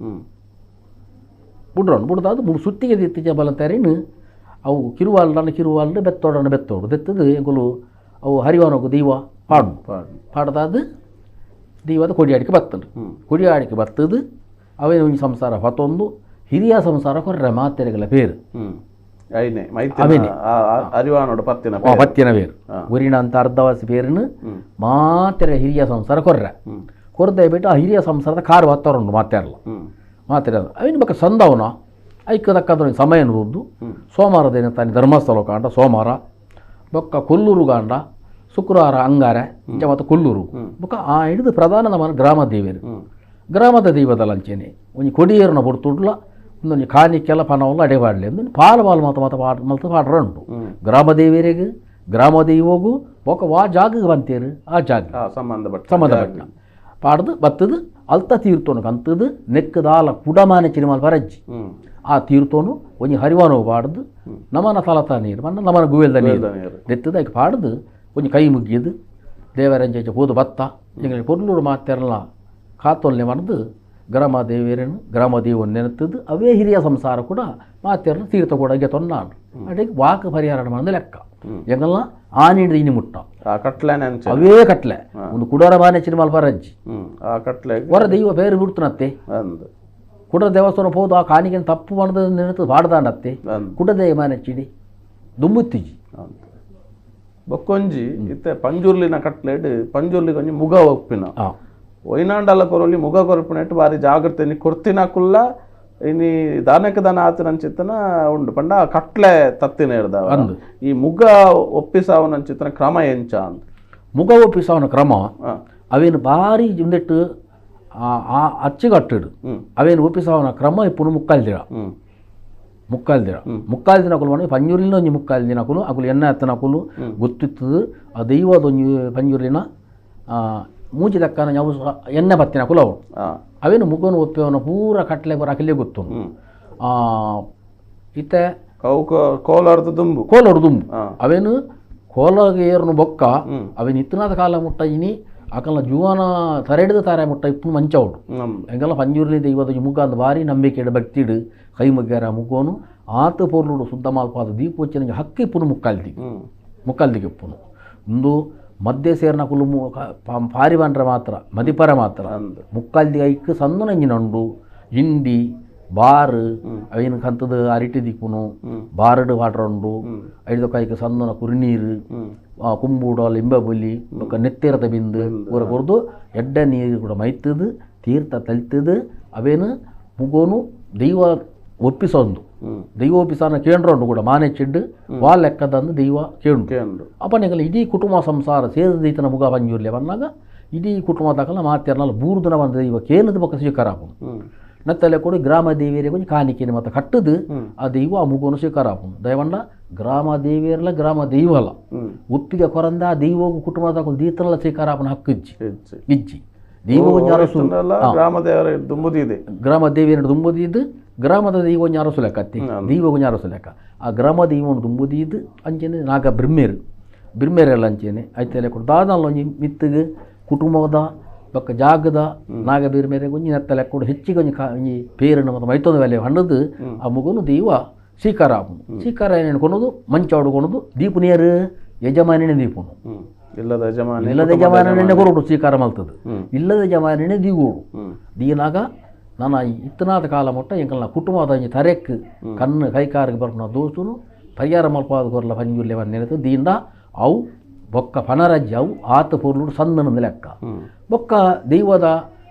ಬುಡ್ರನ್ನು ಬುಡ್ದು ಅದು ಸುತ್ತಿಗೆ ದಿತ್ತಿಜ ಬಲಂತಾರೇನು ಅವು ಕಿರುವಾಲನ್ನ ಕಿರುವಾಲನ್ನ ಬೆತ್ತೋಡನ್ನು ಬೆತ್ತೋಡು ಬೆತ್ತದು ಎಂಕುಲು ಅವು ಹರಿವಾನೋಗು ದೈವ ಪಾಡು ಪಾಡ್ದಾದ ದೈವದ ಕೊಡಿಯಾಡಿಕೆ ಬತ್ತದು ಕೊಡಿಯಾಡಿಕೆ ಬತ್ತದು ಅವೇ ಒಂಜಿ ಸಂಸಾರ ಹೊತ್ತೊಂದು ಹಿರಿಯ ಸಂಸಾರ ಕೊರ್ರೆ ಮಾತೆರೆಗಳ ಪೇರು ಅರಿವಾನೋಡು ಪತ್ತಿನ ಪತ್ತಿನ ಪೇರು ಊರಿನ ಅಂತ ಅರ್ಧವಾಸಿ ಪೇರಿನ ಮಾತೆರೆ ಹಿರಿಯ ಸಂಸಾರ ಕೊರ್ರೆ ಕೊರ್ದೆ ಬಿಟ್ಟು ಆ ಹಿರಿಯ ಸಂಸಾರದ ಕಾರು ಹತ್ತರುಂಡು ಮಾತೆರಲ್ಲ ಮಾತಿರ ಅವಿನ ಬಕ್ಕ ಸಂದವನ ಐಕ್ಕ ತಕ್ಕಂದ್ರೆ ಸಮಯ ದುಡ್ಡು ಸೋಮವಾರ ದಿನ ತಾನೆ ಧರ್ಮಸ್ಥಳ ಕಾಂಡ ಸೋಮವಾರ ಬೊಕ್ಕ ಕೊಲ್ಲೂರು ಕಾಂಡ ಶುಕ್ರವಾರ ಅಂಗಾರೆ ಮತ್ತು ಕೊಲ್ಲೂರು ಬೊಕ್ಕ ಆ ಹಿಡಿದು ಪ್ರಧಾನ ನಮ್ಮ ಗ್ರಾಮ ದೇವರು ಗ್ರಾಮದ ದೈವದ ಲಂಚೇನೆ ಒಂಜಿ ಕೊಡಿಯೇರನ ಬೊಡ್ತುಡ್ಲ ಒಂದೊಂಜಿ ಕಾಣಿಕೆಲ್ಲ ಪನವಲ್ಲ ಅಡೆಪಾಡಲಿ ಒಂದೊಂದು ಪಾಲು ಪಾಲು ಮಾತ ಮಾತ ಪಾಡ ಮಲ್ತು ಪಾಡ್ರ ಉಂಟು ಗ್ರಾಮ ದೇವರಿಗೆ ಗ್ರಾಮ ದೈವಗೂ ಬೊಕ್ಕ ವಾ ಜಾಗಕ್ಕೆ ಬಂತೇರು ಆ ಜಾಗ ಸಂಬಂಧಪಟ್ಟ ಪಾಡ್ದು ಬತ್ತದು ಅಲ್ತ ತೀರ್ಥೋನು ಕಂತದು ನೆಕ್ಕದಾಲ ಕುಡಮಾನೆ ಚಿನಿಮಾಲ್ ಬರಜ್ಜಿ ಆ ತೀರ್ಥೋನು ಒಂಜಿ ಹರಿವಾನೋ ಪಾಡ್ದು ನಮನ ತಲತ ನೀರು ಮನ್ನ ನಮನ ಗುವೆಲ್ದ ನೀರು ನೆತ್ತದ ಐಕ್ ಪಾಡ್ದು ಒಂಜಿ ಕೈ ಮುಗ್ಗಿದು ದೇವರಂಜೆ ಹೋದು ಬತ್ತ ಎಂಗಳಿಗೆ ಪೊರ್ಲೂರು ಮಾತೆರಲ್ಲ ಕಾತೊಲ್ನೆ ಮನದು ಗ್ರಾಮ ದೇವೇರನು ಗ್ರಾಮ ದೇವನ್ ನೆನತದ್ದು ಅವೇ ಹಿರಿಯ ಸಂಸಾರ ಕೂಡ ಮಾತೆರನು ತೀರ್ಥ ಕೂಡ ಗೆತೊನ್ನಾಡು ಅಡಿಗೆ ವಾಕ್ ಪರಿಹಾರ ಮಾಡಿದ ಲೆಕ್ಕ ಎಂಗಲ್ಲ ಆನಿಂದ ಇನಿ ಮುಟ್ಟ ಅವೇ ಕಟ್ಲೆ ಒಂದು ಕುಡರ ಮಾನೆ ಚಿನಿಮಾಲ್ ಬರಜ್ಜಿ ಹೊರ ದೈವ ಬೇರೆ ಬಿಡ್ತನತ್ತೆ ಕುಡ ದೇವಸ್ಥಾನ ಹೋದು ಆ ಕಾಣಿಕೆ ತಪ್ಪು ಮಾಡದ ನೆನತು ಪಾಡ್ದಾಂಡತ್ತೆ ಕುಡದೇವ ಮಾನೆ ಚಿಡಿ ದುಂಬುತ್ತಿಜಿ ಬೊಕ್ಕೊಂಜಿ ಇತ್ತೆ ಪಂಜುರ್ಲಿನ ಕಟ್ಲೆಡ್ ಪಂಜುರ್ಲಿ ಕೊಂಜಿ ಮುಗ ಒಪ್ಪಿನ ಒಯ್ನಾಂಡಲ ಕೊರೊಲಿ ಮುಗ ಕೊರಪಿನೆಟ್ಟು ಬಾರಿ ಜಾಗ್ರತೆ ಇನಿ ಕೊರ್ತಿನಕುಲ್ಲ ಇನಿ ದಾನಕ್ಕೆ ದಾನ ಆತನಂಚಿತ್ತನ ಉಂಡು ಪಂಡ ಕಟ್ಲೆ ತತ್ತಿನ ಇರ್ದವ ಈ ಮುಗ ಒಪ್ಪಿಸಾವನಂಚಿತ್ತನ ಕ್ರಮ ಎಂಚ ಅಂತ ಮುಗ ಒಪ್ಪಿಸಾವನ ಕ್ರಮ ಅವೇನು ಬಾರಿ ಇಂದೆಟ್ಟು ಆ ಅಚ್ಚುಕಟ್ಟಿಡು ಅವೇನು ಒಪ್ಪಿಸಾವನ ಕ್ರಮ ಇಪ್ಪುನು ಮುಕ್ಕಾಲ್ ದಿನ ಮುಕ್ಕಾಲ್ ದಿನ ಮುಕ್ಕಾಲ್ ದಿನ ಅಕುಲು ಪಂಜುರ್ಲಿನ ಒಂಜಿ ಮುಕ್ಕಾಲ್ ದಿನ ಅಕುಲು ಅಕುಲು ಎಣ್ಣೆ ಹತ್ತನಕುಲು ಗೊತ್ತಿತ್ತದು ಆ ದೈವದ ಒಂಜಿ ಪಂಜುರ್ಲಿನ ಮೂಜಿ ತಕ್ಕನ ಯಾವ ಎಣ್ಣೆ ಬತ್ತಿನ ಅಕುಲು ಅವು ಅವೇನು ಮುಗನು ಒಪ್ಪವನ ಪೂರ ಕಟ್ಲೆ ಬರ ಅಕಲೆ ಗೊತ್ತು ಇತ್ತೆ ಕೋಲಾರದ ದುಂಬು ಕೋಲೋಡು ದುಂಬು ಅವೇನು ಕೋಲಾಗ ಏರ್ನು ಬೊಕ್ಕ ಅವೇನು ಇತ್ತನಾದ ಕಾಲ ಮುಟ್ಟ ಇನಿ ಅಕಲ್ನ ಜೀವನ ತರೆಡಿದ ತಾರೆ ಮುಟ್ಟ ಇಪ್ಪು ಮಂಚವುಡು ಎಂಗೆಲ್ಲ ಪಂಜುರ್ಲಿ ದೈವದ ಮುಗ್ಗ ಅಂದ ಬಾರಿ ನಂಬಿಕೆ ಭಕ್ತಿಡು ಕೈ ಮುಗ್ಯಾರ ಮುಗ್ಗೋನು ಆತ ಪೊರ್ಲುಡು ಶುದ್ಧ ಮಾಲ್ಪಾದ ದೀಪೋಚ್ಚನ ಹಕ್ಕಿ ಇಪ್ಪುನು ಮುಕ್ಕಾಲ್ದಿಗೆ ಮುಕ್ಕಾಲ್ದಿಗೆ ಇಪ್ಪುನು ಒಂದು ಮಧ್ಯೆ ಸೇರ್ನಕುಲು ಪಾರಿ ಬಂಡ್ರ ಮಾತ್ರ ಮದಿಪರ ಮಾತ್ರ ಮುಕ್ಕಾಲ್ದಿ ಐಕ್ ಸಂದುನಂಜಿನಂಡು ಇಂಡಿ ಬಾರು ಅವೇನು ಕಂತದ ಅರಿಟಿ ದಿಕ್ಕುನು ಬಾರಡು ಪಾಟ್ರಂಡು ಐದು ಕಾಯ್ಕ ಸಂದನ ಕುರಿನೀರು ಕುಂಬೂಡ ಲಿಂಬಬುಲಿ ಬೊಕ್ಕ ನೆತ್ತಿರದ ಬಿಂದು ಊರ ಕೊರ್ದು ಎಡ್ಡ ನೀರು ಕೂಡ ಮೈತದು ತೀರ್ಥ ತಲ್ತದು ಅವೇನು ಮುಗೋನು ದೈವ ಒಪ್ಪಿಸೊಂದು ದೈವ ಒಪ್ಪಿಸಾನ ಕೇಂದ್ರಂಡು ಕೂಡ ಮಾನೆ ಚಿಡ್ಡು ವಾ ಲೆಕ್ಕದಂದು ದೈವ ಕೇಂಡು ಅಪ್ಪನಿಗಲ್ಲ ಇಡೀ ಕುಟುಂಬ ಸಂಸಾರ ಸೇರಿದ ಈತನ ಮುಗ ಪಂಜುರ್ಲಿ ಬಂದಾಗ ಇಡೀ ಕುಟುಂಬ ತಕಲ್ಲ ಮಾತೆರ್ನಲ್ಲ ಬೂರ್ದನ ಬಂದ ದೈವ ಕೇನದ ಬೊಕ್ಕ ಸ್ವೀಕಾರ ಆಪುಂಡು ನತ್ತಲೆ ಕೂಡ ಗ್ರಾಮ ದೇವಿಯರಿಗೆ ಒಂಜಿ ಕಾಣಿಕೆನೆ ಮತ್ತು ಕಟ್ಟದು ಆ ದೈವ ಆ ಮುಗುವನ್ನು ಸ್ವೀಕಾರ ಆಪುಂಡು ದಯವಂಡ ಗ್ರಾಮ ದೇವಿಯರ್ಲ ಗ್ರಾಮ ದೈವಲ್ಲ ಒಪ್ಪಿಗೆ ಕೊರಂದ ಆ ದೈವಗೂ ಕುಟುಂಬದ ದೀತನಲ್ಲ ಸ್ವೀಕಾರ ಆಪನ ಹಕ್ಕು ಇಜ್ಜಿ ಇಜ್ಜಿ ದೈವ ಗ್ರಾಮ ದೇವರ ದುಂಬುದಿದೆ ಗ್ರಾಮ ದೇವಿಯರ ದುಂಬುದಿದ್ದು ಗ್ರಾಮದ ದೈವ ಅರಸು ಲೆಕ್ಕ ಅತ್ತಿ ದೈವಗೊಂಜಿ ಅರಸು ಲೆಕ್ಕ ಆ ಗ್ರಾಮ ದೈವನು ದುಂಬುದೀದು ಅಂಚೆನೆ ನಾಗ ಬ್ರಹ್ಮೇರು ಬ್ರಹ್ಮೇರೆಲ್ಲ ಅಂಚೆನೆ ಐತೆಲೆ ಕೊಡು ದಾದಲ್ಲ ಒಂಜಿ ಮಿತ್ತಿಗೆ ಕುಟುಂಬದ ಬೊಕ್ಕ ಜಾಗದ ನಾಗ ಬೀರ್ಮೇರೆ ಒಂಜಿ ನೆತ್ತ ಲೆಕ್ಕ ಕೊಡು ಹೆಚ್ಚಿಗೆ ಒಂಜಿ ಒಂಜಿ ಪೇರನ್ನು ಮತ್ತು ಮೈತೊಂದು ವೆಲೆ ಹಣ್ಣದು ಆ ಮುಗುನು ದೈವ ಸ್ವೀಕಾರ ಆಪುಂಡು ಸ್ವೀಕಾರ ಏನೇನು ಕೊನೋದು ಮಂಚಾಡು ಕೊನೋದು ದೀಪು ನೀರು ಯಜಮಾನಿನೇ ದೀಪುನು ಇಲ್ಲದ ಯಜಮಾನ ಇಲ್ಲದ ಯಜಮಾನನೇ ಕೊರಡು ಸ್ವೀಕಾರ ಮಲ್ತದು ಇಲ್ಲದ ಯಜಮಾನನೇ ದೀಗೋಡು ದೀನಾಗ ನಾನು ಇತ್ತನಾದ ಕಾಲ ಮೊಟ್ಟ ಎಂಕಲ್ನ ಕುಟುಂಬದ ಒಂಜಿ ತರೆಕ್ ಕಣ್ಣು ಕೈಕಾರಿಗೆ ಬರ್ಪುನ ದೋಸ್ತುನು ಪರಿಹಾರ ಮಲ್ಪಾದ ಕೊರ್ಲ ಪಂಜುರ್ಲೆ ಬಂದು ದೀಂಡ ಅವು ಬೊಕ್ಕ ಪನರಜ್ಜಿ ಅವು ಆತ ಪೊರ್ಲುಡು ಸಂದನದ ಲೆಕ್ಕ ಬೊಕ್ಕ ದೈವದ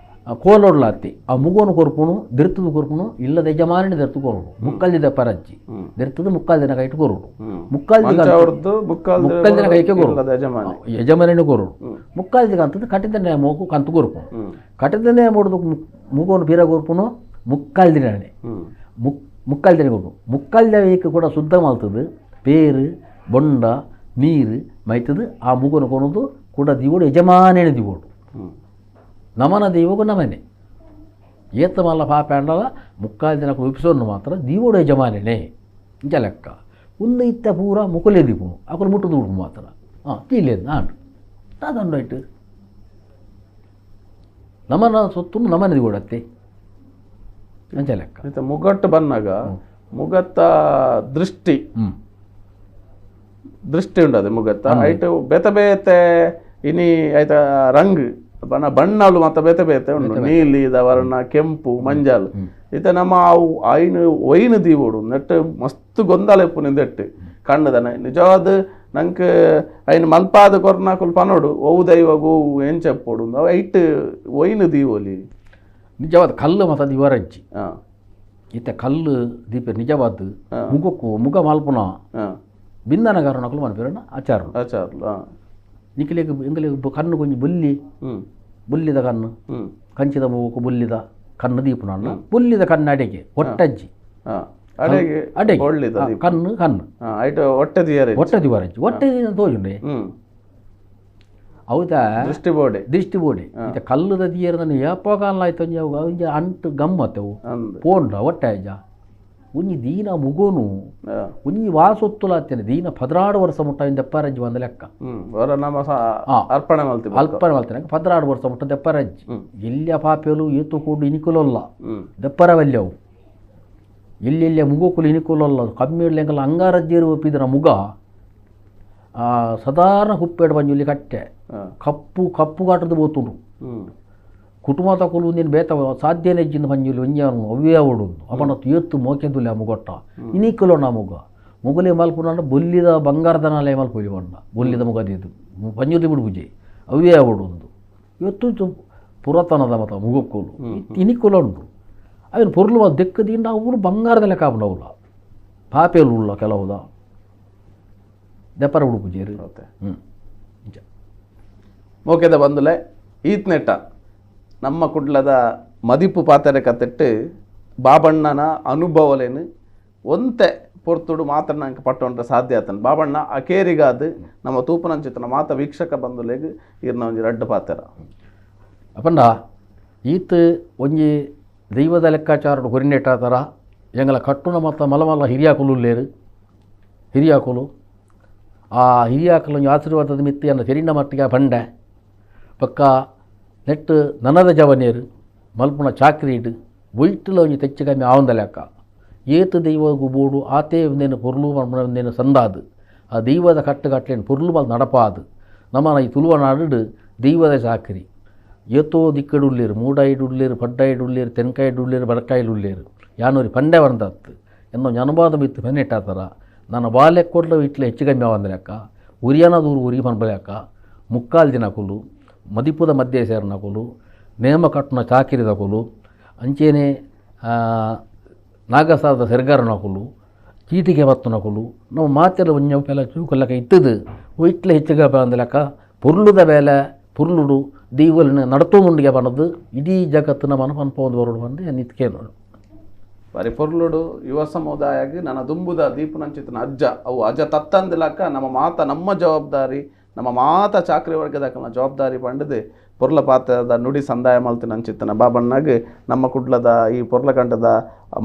ಕೋಲೊಡ್ಲಾತಿ ಆ ಮುಗೋನು ಕೊರ್ಪುನು ದಿರ್ತದ ಕೊರ್ಪುನು ಇಲ್ಲದ ಯಜಮಾನಿನ ದೆರ್ತು ಕೊರಡು ಮುಕ್ಕಾಲ್ದಿದ ಪರಜ್ಜಿ ದೆರ್ತದ ಮುಕ್ಕಾಲ್ ದಿನ ಕೈಟ್ ಕೊರಡು ಮುಕ್ಕಾಲ್ ಮುಕ್ಕಾಲ್ ದಿನ ಕೈಗೆ ಕೊರಡು ಯಜಮಾನಿನ ಕೊರಡು ಮುಕ್ಕಾಲ್ ದಿನ ಅಂತದ್ದು ಕಟ್ಟಿದ ಮಗು ಕಂತು ಕೊರ್ಪುನು ಕಟ್ಟಿದ ಮೂಡ್ದು ಮುಗೋನು ಬೀರ ಕೊರ್ಪುನು ಮುಕ್ಕಾಲ್ ದಿನನೇ ಮುಕ್ಕಾಲ್ ದಿನ ಕೊರ್ಪು ಮುಕ್ಕಾಲ್ ದಿನ ಕೂಡ ಶುದ್ಧ ಮಾಡ್ತದೆ ಪೇರು ಬೊಂಡ ನೀರು ಮೈತದು ಆ ಮುಗೋನು ಕೊನೋದು ಕೂಡ ದಿವೋಡು ಯಜಮಾನೇನ ದಿವೋಡು ನಮನ ದೈವಗೂ ನಮನೆ ಏತ ಮಲ್ಲ ಪಾಪ ಅಂಡಲ ಮುಕ್ಕಾಲು ದಿನಕ್ಕೆ ಉಪ್ಸೋನು ಮಾತ್ರ ದೀವೋಡು ಯಜಮಾನನೇ ಇಂಚ ಲೆಕ್ಕ ಒಂದು ಇತ್ತ ಪೂರ ಮುಕುಲೇ ದೀಪುನು ಅಕುಲು ಮುಟ್ಟುದು ಉಡುಪು ಮಾತ್ರ ಹಾಂ ತೀಲೇನು ಆಂಡು ದಾದಂಡು ಇಟ್ಟು ನಮನ ಸೊತ್ತು ನಮನೆ ದಿವೋಡತ್ತೆ ಅಂಚ ಲೆಕ್ಕ ಮುಗಟ್ಟು ಬಂದಾಗ ಮುಗತ್ತ ದೃಷ್ಟಿ ದೃಷ್ಟಿ ಉಂಡದು ಮುಗತ್ತ ಐಟು ಬೇತೆ ಬೇತೆ ಇನಿ ಆಯ್ತಾ ರಂಗ್ ಬಣ್ಣ ಬಣ್ಣಲು ಮತ್ತೆ ಬೇತೆ ಬೇತೆ ಉಂಟು ನೀಲಿದ ವರ್ಣ ಕೆಂಪು ಮಂಜಲ್ ಇತ್ತೆ ನಮ್ಮ ಅವು ಐನು ಒಯ್ನು ದೀವೋಡು ನೆಟ್ಟು ಮಸ್ತ್ ಗೊಂದಲ ಇಪ್ಪು ನಿಂದೆಟ್ಟು ಕಣ್ಣದನೆ ನಿಜವಾದ ನಂಗೆ ಐನು ಮಲ್ಪಾದ ಕೊರ್ನಾಕುಲ್ ಪನೋಡು ಒವು ದೈವಗು ಎಂಚಪ್ಪೋಡು ಅವು ಐಟ್ ಒಯ್ನು ದೀವೋಲಿ ನಿಜವಾದ ಕಲ್ಲು ಮತ್ತು ದಿವರಜ್ಜಿ ಇತ್ತೆ ಕಲ್ಲು ದೀಪ ನಿಜವಾದ ಮುಗಕ್ಕೂ ಮುಗ ಮಲ್ಪುನ ಬಿಂದನ ಕಾರಣಕ್ಕೂ ಮನ್ಪಿರಣ ಆಚಾರಲು ಆಚಾರಲು ನಿಖಿಲಿಗೆ ಎಂಗಲಿಗೆ ಕಣ್ಣು ಕೊಂಚ ಬುಲ್ಲಿ ಬುಲ್ಲಿದ ಕಣ್ಣು ಕಂಚಿದ ಮೂಗು ಬುಲ್ಲಿದ ಕಣ್ಣು ದೀಪನ ಬುಲ್ಲಿದ ಕಣ್ಣು ಅಡೆಗೆ ಒಟ್ಟಜ್ಜಿ ಅಡೆಗೆ ಕಣ್ಣು ಕಣ್ಣು ಹೊಟ್ಟೆ ದಿವರಜ್ಜಿ ಹೊಟ್ಟೆ ತೋಜುಂಡೆ ಹೌದಾ ದೃಷ್ಟಿ ಬೋಡೆ ದೃಷ್ಟಿ ಬೋಡೆ ಇತ್ತೆ ಕಲ್ಲುದ ದಿಯರ್ ನನ್ನ ಏಪ ಕಾಲ ಆಯ್ತು ಒಂಜಿ ಅವು ಒಂಜಿ ಅಂಟು ಗಮ್ಮತ್ತವು ಪೋಂಡ ಹೊಟ್ಟೆ ಅಜ್ಜ ಒಂಜಿ ದೀನ ಮುಗೋನು ಒಂಜಿ ವಾಸೊತ್ತುಲಾತ್ತೇನೆ ದೀನ 16 ವರ್ಷ ಮುಟ್ಟ ದೆಪ್ಪರಜ್ಜಿ ಒಂದು ಲೆಕ್ಕ ಅರ್ಪಣೆ ಅರ್ಪಣೆ ಮಾಡ್ತೇನೆ 16 ವರ್ಷ ಮುಟ್ಟ ದೆಪ್ಪರಜ್ಜಿ ಎಲ್ಲಿಯ ಪಾಪೆಲು ಏತು ಕೂಡು ಇನಿಕುಲಲ್ಲ ದೆಪ್ಪರವಲ್ಯವು ಎಲ್ಲೆಲ್ಲಿಯ ಮುಗೋಕುಲು ಇನಿಕುಲಲ್ಲ ಕಮ್ಮಿ ಇಡ್ಲೆಂಕಲ್ಲ ಅಂಗಾರಜ್ಜಿಯರು ಒಪ್ಪಿದ್ರ ಮುಗ ಸಾಧಾರಣ ಹುಪ್ಪೇಡು ಬಂಜುಲಿ ಕಟ್ಟೆ ಕಪ್ಪು ಕಪ್ಪು ಕಾಟದ ಬೋತುಂಡು ಕುಟುಂಬ ತಕೊಲು ನೀನು ಬೇತ ಸಾಧ್ಯನೇ ಇಜ್ಜಿಂದ ಪಂಜುಲಿ ಒಂಜಿ ಅವೇ ಅವಡು ಅವನ ಏತ್ತು ಮೋಕೆಂದುಲಿ ಆ ಮುಗೊಟ್ಟ ಇನಿಕುಲೋ ನಾ ಮುಗ ಮುಗುಲೆ ಮಲ್ಪುನ ಬೊಲ್ಲಿದ ಬಂಗಾರದನಾಲೆ ಮಲ್ಪುಲಿ ಬಣ್ಣ ಬೊಲ್ಲಿದ ಮುಗದಿದ್ದು ಪಂಜುಲಿ ಬಿಡುಪುಜೆ ಅವೇ ಅವಡು ಒಂದು ಇವತ್ತು ಪುರಾತನದ ಮತ ಮುಗಕ್ಕೂಲು ಇನಿಕುಲ ಉಂಟು ಅವನು ಪೊರ್ಲು ದೆಕ್ಕದಿಂದ ಅವರು ಬಂಗಾರದ ಲೆಕ್ಕ ಅವಲ್ಲ ಪಾಪೆಲು ಉಳ್ಳ ಕೆಲವುದ ದೆಪ್ಪರ ಉಡುಪುಜೇರು ಹ್ಞೂ ಮೋಕೆದ ಬಂದುಲೆ ಈತ್ನೆಟ್ಟ ನಮ್ಮ ಕುಡ್ಲದ ಮದಿಪು ಪಾತ್ರೆ ಕತ್ತಿಟ್ಟು ಬಾಬಣ್ಣನ ಅನುಭವಲೇನು ಒಂತೆ ಪೊರ್ತುಡು ಮಾತ್ರ ನಂಗೆ ಪಟ್ಟೊಂಡ್ರೆ ಸಾಧ್ಯ ಆತನ ಬಾಬಣ್ಣ ಅಕೇರಿಗಾದು ನಮ್ಮ ತೂಪನಂಚಿತನ ಮಾತ ವೀಕ್ಷಕ ಬಂದುಲೆಗ್ ಇರ್ನ ಒಂಜಿ ರಡ್ಡು ಪಾತ್ರ ಅಪಂಡ ಈತ ಒಂಜಿ ದೈವದ ಲೆಕ್ಕಾಚಾರ ಹೊರಿನೆಟ್ಟಾತರ ಎಂಗಲ ಕಟ್ಟುನ ಮತ್ತು ಮಲಮಲ್ಲ ಹಿರಿಯಾಕುಲು ಹಿರಿಯಾಕುಲು ಆ ಹಿರಿಯಾಕಲು ಒಂಜಿ ಆಶೀರ್ವಾದದ ಮಿತ್ತಿಯನ್ನು ತೆರಿನ ಮಟ್ಟಿಗೆ ಬಂಡೆ ಪಕ್ಕ ನೆಟ್ಟು ನನದ ಜವನೇರು ಮಲ್ಪುನ ಚಾಕ್ರೀಡು ಒಯ್ಟುಲ ಒಂಜಿ ತೆಚ್ಚು ಕಮ್ಮಿ ಆವಂದ ಲೆಕ್ಕ ಏತು ದೈವಗೂ ಬೋಡು ಆತೇ ಒಂದೇನು ಪೊರ್ಲು ಒಂದೇನು ಸಂದಾದು ಆ ದೈವದ ಕಟ್ಟುಕಟ್ಲೇನು ಪೊರ್ಲು ಮಲ್ ನಡಪಾದು ನಮ್ಮನ ಈ ತುಳುವ ನಾಡು ದೈವದ ಚಾಕ್ರಿ ಏತೋ ದಿಕ್ಕಡುಳ್ಳೇರು ಮೂಡಾಯಿಡುಳ್ಳೇರು ಪಡ್ಡಾಯಿಡುಳ್ಳೇರು ತೆನ್ಕಾಯಿಡುಳ್ಳೇರು ಬಡಕಾಯಿಡುಳ್ಳೇರು ಯಾನೂರಿ ಪಂಡೆ ಬಂದತ್ತು ಎನ್ನೋ ಅನುಭವದ ಮಿತ್ತು ಪೆನ್ನೆಟ್ಟಾತರ ನನ್ನ ಬಾಲ್ಯ ಕೊಡ್ಲ ಇಟ್ಲೆ ಹೆಚ್ಚು ಕಮ್ಮಿ ಆವಂದ ಲೆಕ್ಕ ಉರಿಯನ ದೂರು ಉರಿ ಪನ್ಪಲೆಕ್ಕ ಮುಕ್ಕಾಲು ದಿನ ಕುಲು ಮದಿಪುದ ಮಧ್ಯೆ ಸೇರಿನಕುಲು ನೇಮ ಕಟ್ಟುನ ಚಾಕಿರಿದಕುಲು ಅಂಚೆನೆ ನಾಗಸಾರದ ಸೆರ್ಗಾರನಕುಲು ಚೀಟಿಗೆ ಬತ್ತುನಕುಲು ನಾವು ಮಾತೆಲ್ಲ ಒಂಜಿ ಪೆಲ ಚೂಕುಲಕ ಇತ್ತದು ಒಯ್ಟ್ಲೆ ಹೆಚ್ಚಿಗೆ ಅಂದಲಕ ಪೊರ್ಲುದ ಬೇಲೆ ಪೊರ್ಲುಡು ದೈವಲಿನ ನಡತೊಂದುಂಡಿಗೆ ಬನ್ನದು ಇಡೀ ಜಗತ್ತಿನ ಮನ ಪನ್ಪೊಂದು ಬರೋಡು ಬಂದು ನಿತ್ಕೆ ನೋಡು ಬಾರಿ ಪೊರ್ಲುಡು ಯುವ ಸಮುದಾಯಕ್ಕೆ ನನ್ನ ದುಂಬುದ ದೀಪನಂಚಿತನ ಅಜ್ಜ ಅವು ಅಜ್ಜ ತತ್ತಂದಿಲಕ್ಕ ನಮ್ಮ ಮಾತ ನಮ್ಮ ಜವಾಬ್ದಾರಿ ನಮ್ಮ ಮಾತ ಚಾಕ್ರಿ ವರ್ಗದ ಜವಾಬ್ದಾರಿ ಪಂಡದು ಪೊರ್ಲ ಪಾತ್ರದ ನುಡಿ ಸಂದಾಯ ಮಲ್ತಿನ ಅಂಚಿತ್ತನ ಬಾಬಣ್ಣಗ್ ನಮ್ಮ ಕುಡ್ಲದ ಈ ಪೊರ್ಲಕಂಠದ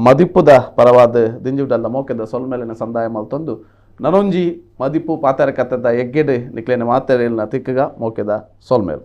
ಮದಿಪುದ ಪರವಾದ ದಿಂಜುಡಲ್ಲ ಮೋಕೆದ ಸೊಲ್ಮೆಲಿನ ಸಂದಾಯ ಮಲ್ತೊಂದು ನನೊಂಜಿ ಮದಿಪು ಪಾತೆರ ಕಥೆದ ಎಗ್ಗೆಡ್ ನಿಕ್ಲೇನ ಮಾತೆರೆಲ್ನ ತಿಕ್ಕಗ ಮೋಕೆದ ಸೊಲ್ಮೇಲ್.